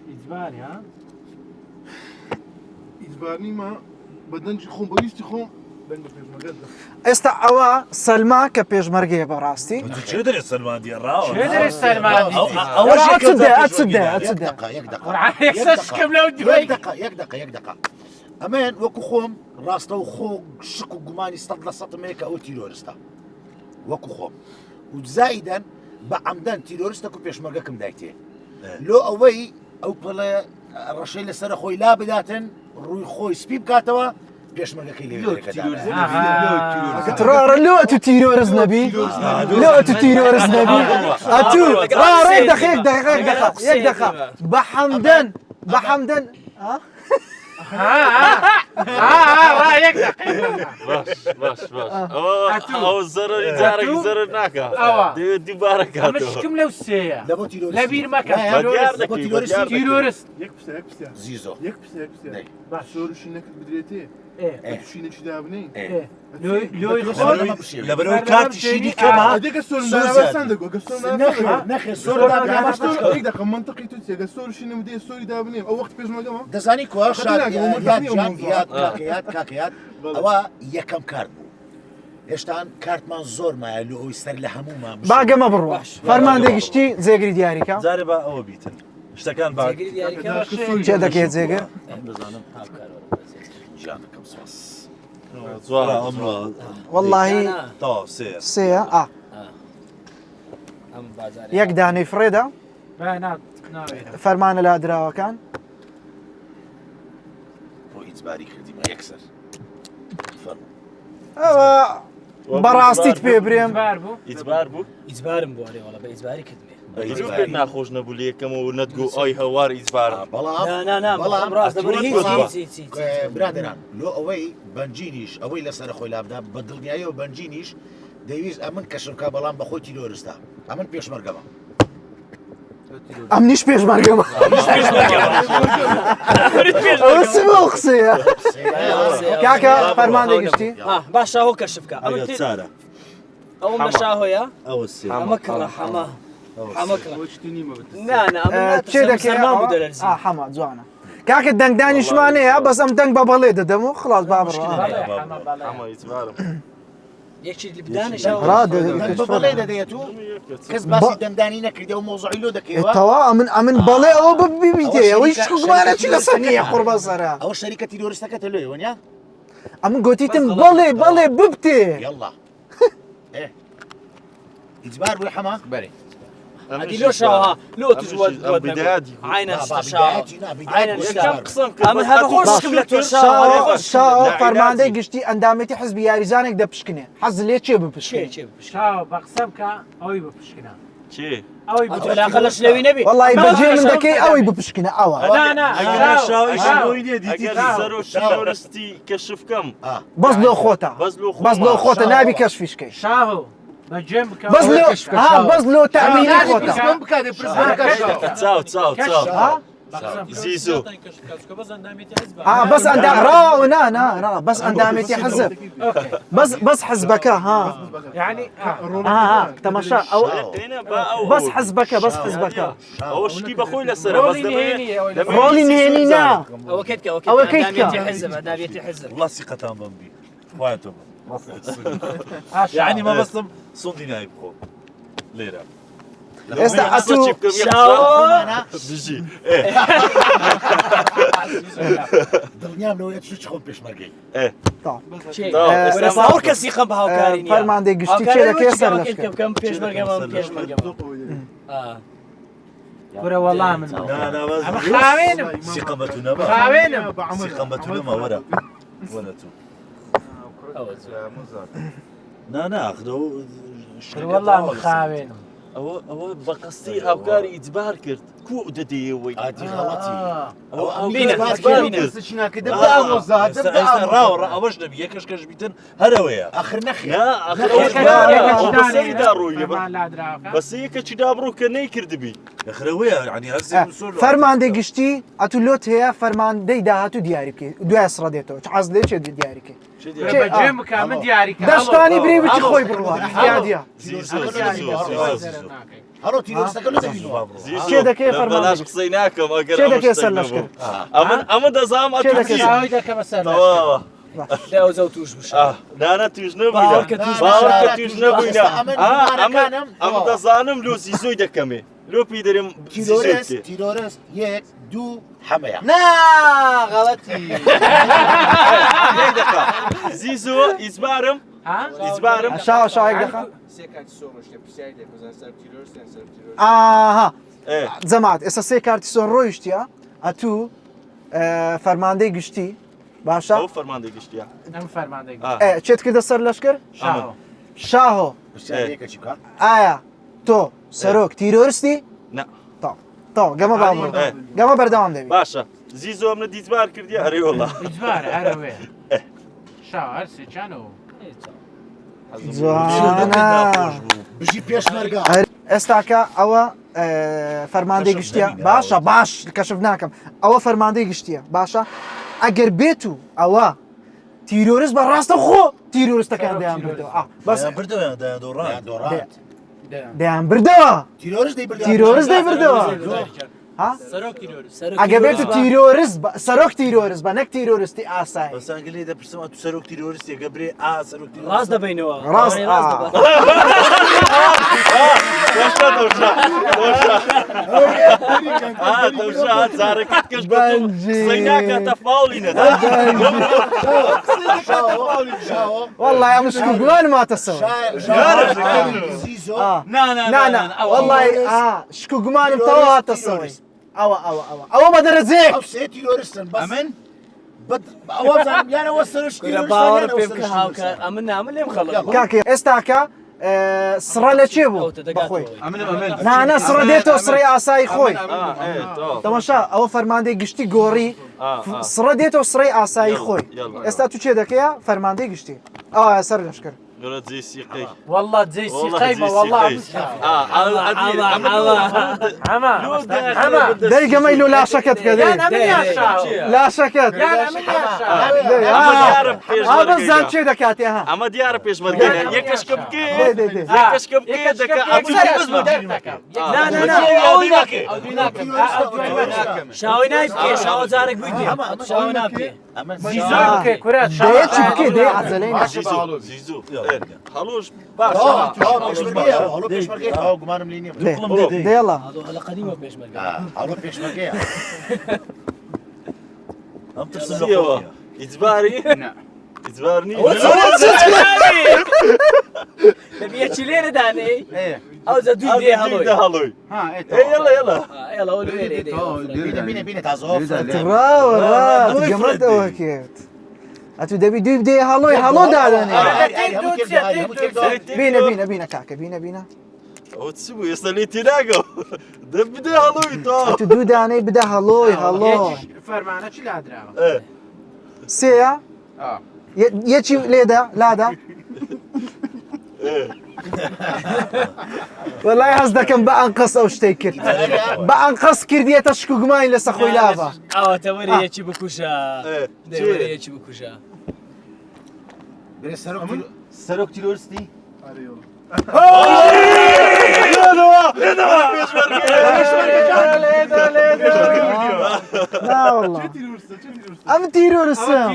ئیجباری ها ئیجبار نیمە بە دەنگی خۆم بە ویستی خۆم دەنگ بە پێشمەرگە دەدەم. ئێستا ئەوە سەلما کە پێشمەرگەیە بەڕاستی چێ دەرێ سەلماندی ڕاوە چێ دەرێ سەلماندی؟ ئەوە ئەوە چ دە ئە چ دە ئە چ یەک دە دقە یەک دقە قورعان یەکسەر شکم لەو دوای یەک دقە یەک دقە یەک دقە ئەمەیان وەکو خۆم ڕاستە و خۆ شک و گومانی سەد لە سەدم هەیە کە ئەو تیرۆرستە وەکو خۆم و زائیدەن بە عەمدەن تیرۆرستەک و پێشمەرگەکم دایتێ لۆ ئەوەی ئەو پەڵە ڕەشەی لەسەر خۆی لا بداتن ڕووی خۆی سپی بکاتەوە پێشمەرگەکەی لێ تڕارە لۆ ئەتو تیرۆرست نەبی لۆ ئەتو تیرۆرست نەبی ئەتو ڕا یەک دقە یەک دقە یەک دقە یەک دقە بە حەمدەن بە حەمدەن ها یەک باش باش باش ئەوە ئەوە زەرەری جارێک زەرەر ناکا ئەوە. دەوێت دووبارە ئەمە کاتەوە شکم لەو سێیە لە بۆ تیرۆرستی. لە بیر مەکە وایە. بە دیار تیرۆرست دەکەی، بە تیرۆرستی. دیار دەکەی. تیرۆرست یەک پرسیار یەک پرسیار زیزۆ یەک پرسیار یەک پرسیار دەی. باش سۆرشی نەکرد بدرێتێ ئێ شینێکی دابنێین ئێ. ئێ لۆی لۆی خۆت لەبەرەوەی کارتی شینی کەمە ئەدێکە سۆرم سۆر دانا زیاد. بەسان دەگۆ گە سۆرم دانا نەخێر بەسان نەخێر سۆر سۆر دابنێ. دابنێ یەک دقە منطقی تو چیە گە سۆر شینم دێ سۆری دابنێم ئەو وەخت پێشمەرگەمە دەزانی کوا خەتە شاد ناگەم، یاد منطق نییە جان موضوع. یاد کاکە یاد کاکە یاد بەڵێ. ئەوە یەکەم کارت بوو هێشتان کارتمان زۆر مایە لۆ ئەوی سەر لە هەموومان بشێوێ. با گەمە بڕوا فەرماندەی گشتی جێگری دیاریکە جارێ با ئەوە بیتن شتەکان با جێگری دیاریکە چێ دەکەیت جێگر ئەم دەزانم گیانەکەم سپاس. جوانە ئەمڕۆ واللهی تەواو سێ سێیە ئا ئەم بازارە یەک دانەی فڕێدا با نا ناوێرم فەرمانە لادراوەکان بۆ ئیجباری کردیمە یەکسەر فەرموو. ئەوە بەڕاستیت پێ برێم ئیجبار بوو ئیجبار بوو ئیجبارم بوو ئەرێ وەڵا بە ئیجباری کردمێ ئەگەر پێت ناخۆش نەبوو لە یەکەمەوە نەتگۆ ئای هەوار ئیجبارم آه، بەڵام نا نا نا بەڵام بەڵام ڕاست دەبەر هیچ بەڵام هیچ هیچ هیچ اه، برادەران لۆ ئەوەی بەنجینیش ئەوەی لەسەر خۆی لابدا بە دڵنیاییەوە بەنجینیش دەیویست ئەمن کەشف بکا بەڵام بەخۆی تیرۆرستە ئەمن پێشمەرگەمە ئەمنیش پێشمەرگەمە ئەوە چ بۆ قسەیە کاکە فەرماندەی گشتی ها با شاهۆ کەشف بکە ئەمە ئەگەر تر- چارە ئەوم لە شاهۆیە ئەوە سێ حەمە کڕە حەمە حەمە کڕە نا نا ئەمن چێ ناترسم دەکەی سەرمان بوو دەلەرزی ئا حەمە جوانە کاکە دەنگدانیشمانەیە بەس ئەم دەنگ بە بەڵێ دەدەم و خلاص با بڕۆ بەڵێ حەمە بەڵێ حەمە ئیجبارم یەکی بدانە شاهۆ ڕا دەنگ بە بەڵێ دەدەیت و کەس باسی دەنگدانی نەکردی ئەو مۆزعی لۆ دەکەیەوە تەوا ئەمن ئەمن بەڵێ ئەوە ببیتێ ئەوە ئەوەی شەریکە- شکمانە چی شەریکە لەسەر نییە تیرۆریستەکەتە. قوربە سەرە ئەوە شەریکە تیرۆریستەکەتە لۆیە وەنیە ئەمن گۆتیتم بەڵێ بەڵێ ببتێ یەڵا ئێ ئیجبار بووی حەمە بەرێ ئەدی لۆ شاهۆ ها لۆ تژ وەد ئەم وەد بدایەتی نەگۆ عینە با شتە شاهۆ بدایەتی نا بدایەت عینە بوو شتە یەکەم قسەم کرد ئەمن بەس هەر ئەتوو خۆش باش شکم لە تۆ کرد. شاهۆ شاوە خۆش شاوە لە فەرماندەی عیلاجی. گشتی ئەندامێتی حزبی یاریزانێک دەپشکنێ حەز لێ چێ چێ بپشکنێ چێ بپشکنە شاو بە قسەم کە ئەوەی بپشکنە چێ ئەوەی ئەتۆ بپشکنە لاقە لە شلەوی نەبی وەڵی بەجێ من دەکەی ئەوەی بپشکنە ئەوە نا نا ئەگەر شاو شاوی شاو شنۆی نییە دیتی ئەگەر شاو. سەرۆک تیرۆرستی کەشف کەم آه. بەس لۆ خۆتە بەس لۆ بەس لۆ خۆمە. خۆتە نابی کەشفیشکەی شاهۆ بە گوێم بکە بەس لۆ ها بەس لۆ تەئمینی نابی خۆتە پرسم بکات پرسم بکات چاو چاو چاو ها زیزۆ ها بەس ئەندام ڕا نا نا نا بەس ئەندامێتی حزب بەس بەس حزبەکە ها یعنی آه. ها ها تەماشا ئەو ئێنە با ئەو بەس حزبەکە بەس حزبەکە ئەوە شکی بەخۆی لەسەرە بەس ڕۆڵی دەمەوێت نهێنی ئەوەی لەسەر. ڕۆڵی نهێنی نا ئەوە کەیت کە ئەوە ئەوە کەیت کەیت کە. ئەندامێتی حزب ئەندامێتی حزب وڵا سیقەتان بەم بی خوایە تۆ بم. آه، شاو. یعنی مەبەستم سوندی نای بخۆ لێرە. ئێستا ئەتوو بژی دڵنیام لەوەی ئەتوو چ خۆم پێشمەرگەی باوەڕ کەسی خەم بە هاوکاری نییە. فەرماندەی گشتی کێ دەکەی سەر لەشکر بکەم پێشمەرگەمە پێشمەرگەمە کورە وەڵا من ئەمە خاوێنم سیقەم بە تو نەما خاوێنم سیقەم بە تو نەما وەرە وەرە تو نا نا ئاخر ئەو شتەکە وەڵا من تەواو خاوێنم ئەوە ئەوە بە قەستی هاوکاری ئیجبار کرد کو دەدەیەوەی ئادی غەڵەتی ئەوە بینە، هاوکاری ئیجبار بینە. کرد. ئێستا ئێستا ڕاوە ڕا ئەوەش نەبی یەکەش کەش بیتن هەرەوەیە ئاخر نەخێر نا ئاخر ئەوەش یەکەش- دیارە. یەکەش ئەو بەسەریدا دانێ، ڕۆیە فەرمان لادراوەکە. بەس یەکەکی دابڕوو کە نەیکردبی ئەخرەوەیە یعنی هەر سێ سۆر فەرماندەی گشتی ئەتوو لۆت هەیە فەرماندەی داهاتوو دیاری بکەیت دوای سڕە دێتەوە چ عەز لێ چێ دیاری بکەیت کورە بە گوێم بکە من دیاری کە دەشتانی بری وتی خۆی بڕوا احتیادیە زیزۆ زیزۆ زیزۆ هەڵۆ تیرۆرستەکە لە دەبینەوە زیزۆ کێ دەکەی لە فەرماندەی بەلاش قسەی ناکەم ئەگەر کێ ئەمە دەکەی شتێک سەر نەبوو. لەشکر؟ ئەمن ئەمە دەزانم کێ ئەتوو دەکەی چی؟ ئەوەی دەکەمە سەر لەشکر. تەواوە لە ئەو زەو توش بشە آه، نانا توش نەبووینە باوەڕ کە توش باوەڕ کە نەبووینە. توش نەبووینە ئێستا ئەمن آه، ئەمن گومانەکانم ئەمە تەواوە. دەزانم لۆ زیزۆی دەکەمێ لۆ پێی دەرێم زیزۆی تیرۆرست بکێ. تیرۆرست یەک دوو حەمەیە نا غەڵەتی یەک دەقە زیزۆ ئیجبارم ها؟ ئیجبارم شاوە شاوێک دەخە ئاها ئێ جەماعەت ئێستا سێ کارتی سۆر ڕۆیشتیە ئەتوو فەرماندەی گشتی باشە ئەو فەرماندەی گشتیە ئەم فەرماندەی آه. ئێ، چێت کردە سەر لەشکر شاهۆ شاهۆ پرسیاری یەکە چی بکە ئایا تۆ سەرۆک تیرۆرستی نا تاو تاو گەمە با بڕۆ ئێ. گەمە بەردەوام دەبی باشە زیزۆ ئەمنە دیجبار کردیە ئەرێ وەڵا ئیجبار هەرەوێ شاهۆ هەر سێچانەوە جوانە بژی پێشمەرگە ئێستاکە ئەوە فەرماندەی کەشف گشتیە نەبینە. باشە باش کەشف ناکەم ئەوە فەرماندەی گشتیە باشە ئەگەر بێت و ئەوە تیرۆرست بە ڕاستە خۆ تیرۆرستەکان دەیان بردەوە آه، بەس دەیان بردەوە یان دەیان دۆڕان دەیان دۆڕاند دەیان بردەوە تیرۆرست دەی بردەوە تیرۆرست دەی بردەوە ها سەرۆک تیرۆرست ئەگەر بێت و تیرۆرست بە سەرۆک تیرۆرست بە نەک تیرۆرستی ئاسایی بەس ئەگەر لێی دەپرسم ئەتوو سەرۆک تیرۆرستێ گەبرێ ئا سەرۆک تیرۆرست ڕاست دەبینەوە ڕاست ڕاست ئا. دەبەن. تەمشا تەمشا تەمشا آه، تەمشا جارەکەت کەش بە تو بەنجی. قسەی ناکات تە فاوڵی نەدا شاوە والله يا مشكو قوان ما تسوي زیزۆ آه. نا نا نا نا والله اه شكو قمان متوا تسوي او او او او ما درجيك ئەو سێ تیرۆرستن بەس ئەمن بەد ئەوە بزانم یان ئەوە سەرش کورە تیرۆرستن باوەڕ یان ئەوە پێ بکە سەرش هاوکار ئەمن نامن لێم خەڵک کاکە ئێستاکە سڕە لە چێ بوو ئەو تەدەگاتەوە. بەخۆی ئەمنم ئەمن نا نا سڕە دێتەوە سڕی ئاسایی خۆی آه، ئێ، تەواو. تەماشا ئەوە فەرماندەی گشتی گۆڕی آه، آه. سڕە دێتەوە سڕی ئاسایی یەڵا، خۆی یەڵا. ئێستا تو چێ دەکەیە فەرماندەی گشتی ئەوە سەر لەشکر گەورە جێی سیقەی والله جێی والله سیقەی بە جێی والله سیقەی. آه، ئەو ئەدیر، ئەمن ئەمە لۆ داخلە ئەمە. بە دەستی دەی گەمەی لۆ لاشەکەت بکە دەی یان ئەمن یان شاهۆ لاشەکەت یان ئەمن یان شاهۆ دەی، ئەمە آه. دیارە آه، پێشمەرگەیە. بزان چێ دەکاتێ ها ئەمە دیارە پێشمەرگەیە یەکەشکە بکێ دێ دێ دێ یەکەشکە بکێ دەکە ئەتوو بەس بە نا نا نا ئەوی ناکەی ئەو دوی ناکەم ئەو دوی ناکەم شاوەی نایبکێ شاوە جارێک بووی پێ شاوە نابکێ زیزۆی بکەی کورە دەیە چی بکەی دەی عەجەلەی نە زیزۆ زیزۆ ئێ، هەڵۆش باشە پێشمەرگەیە هەڵۆ پێشمەرگەیە تەواو گومانم لێ نییە دێ دێڵە هەڵۆ هەڵە قەدیمە پێشمەرگە هەڵۆ پێشمەرگەیە ئەم ترسم لە چیەوە خۆم نییە. ئیجباری ئیجبار نییە دەبی یەکی لێرە دانێی ئەو جە دوی دێ هەڵۆی دە هەڵۆی ئێ، یەڵا یەڵا ئێڵە ئەو لێرە دێ بینە بینە بینە تازەوە ڕاوە ڕاست گەمەت ئەوە کرد ئەتو دەبی دوی بدەی هەڵۆی هەڵۆ دادەنێ بینە بینە بینە کاکە بینە بینە ئەوە چ بوو ئێستا لێی تێناگەم دە بدە هەڵۆی تەواو ئەتو دوو دانەی بدە هەڵۆی هەڵۆ فەرمانە چی لادراوە ئێ، سێیە یەکی لێدا لادا ئێ. وەڵای هەست دەکەم بە ئەنقەس ئەو شتەی کرد بە ئەنقەس کردیەتە شک و گومانی لەسە خۆی لابە ئەوە تەوەرە یەکی بکوژە ئێ، دەوەرە یەکی بکوژە سەرۆک تیرۆرستی نا والله. ئەم تیرۆرستم.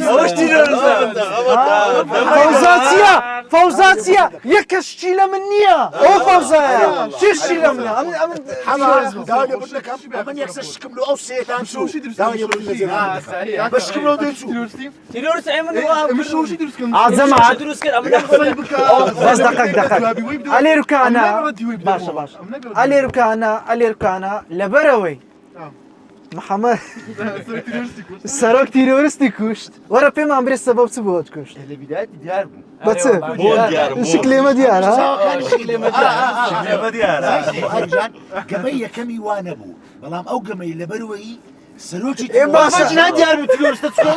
ئەوەش تیرۆرستە. فەوزا چییە؟ فەوزا چییە؟ یەک کەس شتی لە من نییە. ئەو فەوزایە. چی شتی لە منە؟ ئەم ئەم تیرۆرست بوو. داوای لێبوردن دەکەم ئەمن یەکسەر شکم لۆ ئەو سێتان چوو داوای لێبوردن لە جەنابت دەکەم بە شکم لۆ دێ چوو تیرۆرست ئەمن وا ئا جەماعەت دروست کرد ئەمن بەس دەقەک دەقەک ئەلێرکانە باشە باشە ئەلێرکانە ئەلێرکانە لەبەرەوەی محەممەد سەرۆک تیرۆرستی کوشت وەرە پێمان برێ سەبەب چ بۆت کوشت لە بیدایەتی دیار بوو بە چ شک لێمە دیارە لێمە دیارە ئەرجان گەمەی یەکەمی وا نەبوو بەڵام ئەو گەمەی لەبەروەی سەرۆکی ئێ باشە نادیار بوو تیرۆرستە چۆن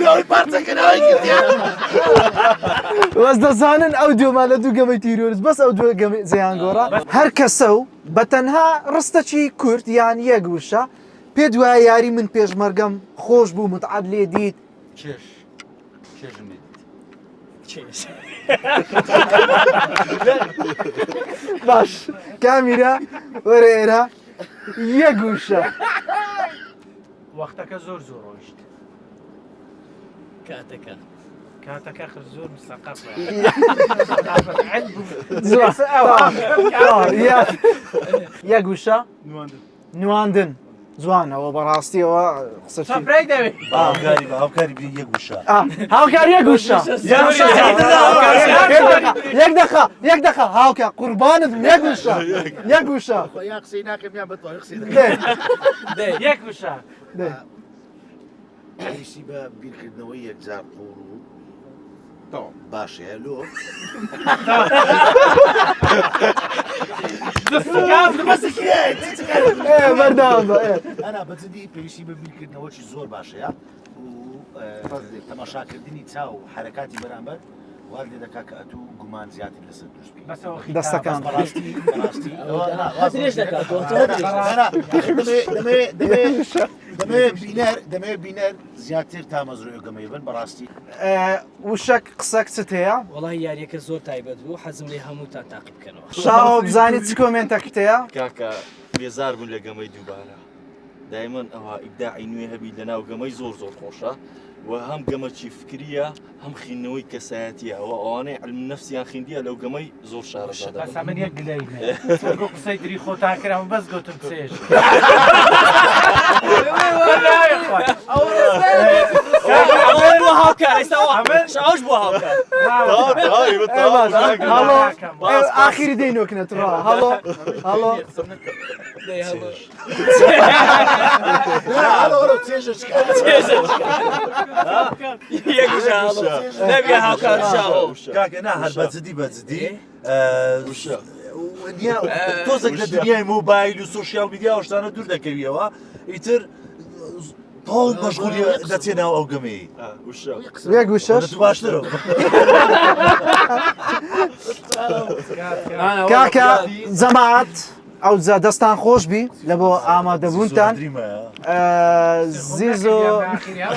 ئەوەی پارچەکە ناوی کردیە بەس دەزانن ئەو دوومان لە دوو گەمەی تیرۆرست بەس ئەو دوو گەمەی جێیان گۆڕا هەر کەسە و بە تەنها ڕستەکی کورت یان یەک وشە پێت وایە یاری من پێشمەرگەم خۆش بوو متعەت لێ دیت چێژ چێژم لێ دیت. باش کامیرا وەرە ئێرە یەک وشە وەختەکە زۆر زۆر ڕۆیشت کاتەکە کاتەکە خر زۆر مسەقەف یەک وشە نواندن جوانەوە بەڕاستیەوە قسە سەفرەی دەوێت هاوکاری بە هاوکاری بی یەک وشە هاوکار یەک وشە یەک دەخە یەک دەخە هاوکە قوربانت بم یەک وشە یەک وشە یا قسەی ناکەم یان بەتوانێت قسەی دەکەم یەک وشە پێویستی بە بیرکردنەوەی یەکجار قوڵ و باشەیە لۆ بەردەوام بە ئەنا بەجدی پێویستی بە بیرکردنەوەکی زۆر باشەیە و تەماشاکردنی چاو و حرەکاتی بەرامبەر وات لێ دەکا کە ئەتوو گومان زیاتر لەسەر دروست بکەی. دەستەکان بەڕاستی بەڕاستی ئەوە نا، واز درێژ دەکات، دەمەوێ دەمەوێ دەمەوێ بینەر دەمەوێ بینەر زیاتر تامەزرۆی ئەو گەمەی بن بەڕاستی. وشەک قسەک چت هەیە؟ وەڵاهی یاریەکە زۆر تایبەت بوو حەزم لێ هەمووتان تاقی بکەنەوە. شاهۆ بزانی چ کۆمێنتەکت هەیە؟ کاکە بێزار بوون لە گەمەی دووبارە دایمەن ئەوها ئیبداعی نوێ هەبی لە ناو گەمەی زۆر زۆر خۆشە و هەم گەمەکی فکریە هەم خیندنەوەی کەسایەتیە و ئەوانەی علم نفسیان خیندیە لەو گەمەی زۆر شارەزا دەبن. بەس ئەمن یەک گلەییم هەیە چونکە قسەی دری خۆتان کرد ئەمن بەس گوتم چێژ. ئەوە بۆ هاوکار ئێستا ئەوش بۆ هاوکار. هەڵۆ ئاخیری دەینۆکنە تڕا هەڵۆ هەڵۆ کاکە نا هەر بەجدی بەجدی تۆزێک لە دنیای مۆبایل و سۆشیال میدیا و شتانە دوور دەکەویەوە ئیتر تەواو مەشغولی دەچێ ناو ئەو گەمەی یەک وشەش باشترە کاکە جەماعەت ئەوجا دەستان خۆش بی لە بۆ ئامادەبوونتان زیزۆ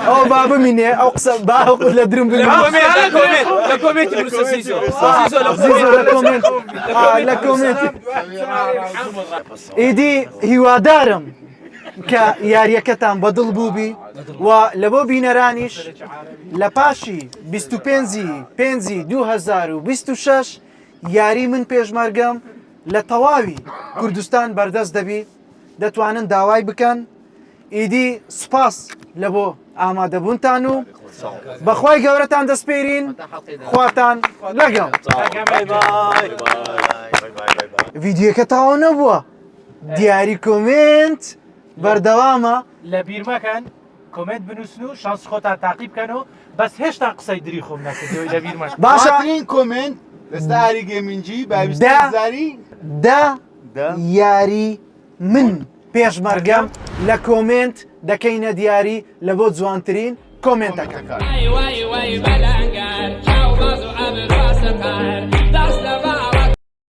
ئەو با بمینێ ئەو قسە با لە درم لە کۆمێنت ئیدی هیوادارم کە یاریەکەتان بەدڵ بووبی و لە بۆ بینەرانیش لە پاشی 25 5 2026 یاری من پێشمەرگەم لە تەواوی کوردستان بەردەست دەبی دەتوانن داوای بکەن ئیدی سوپاس لە بۆ ئامادەبوونتان و بەخوای گەورەتان دەسپێرین خواتان لەگەڵ ڤیدیۆکە تەواو نەبووە دیاری کۆمێنت بەردەوامە لە بیر مەکەن کۆمێنت بنووسن و شانس خۆتان تاقی بکەن و بەس هێشتا قسەی دری خۆم نەکردەوەی لە بیر مەکەن باشە باشترین کۆمێنت لەستا ئاری گەیمینگی با دە زاری دە یاری من پێشمەرگەم لە کۆمێنت دەکەینە دیاری لە بۆ جوانترین کۆمێنتەکە. وای وای وای بەلەنگار چاو باز و ئەبرۆ سەقار دەست لە.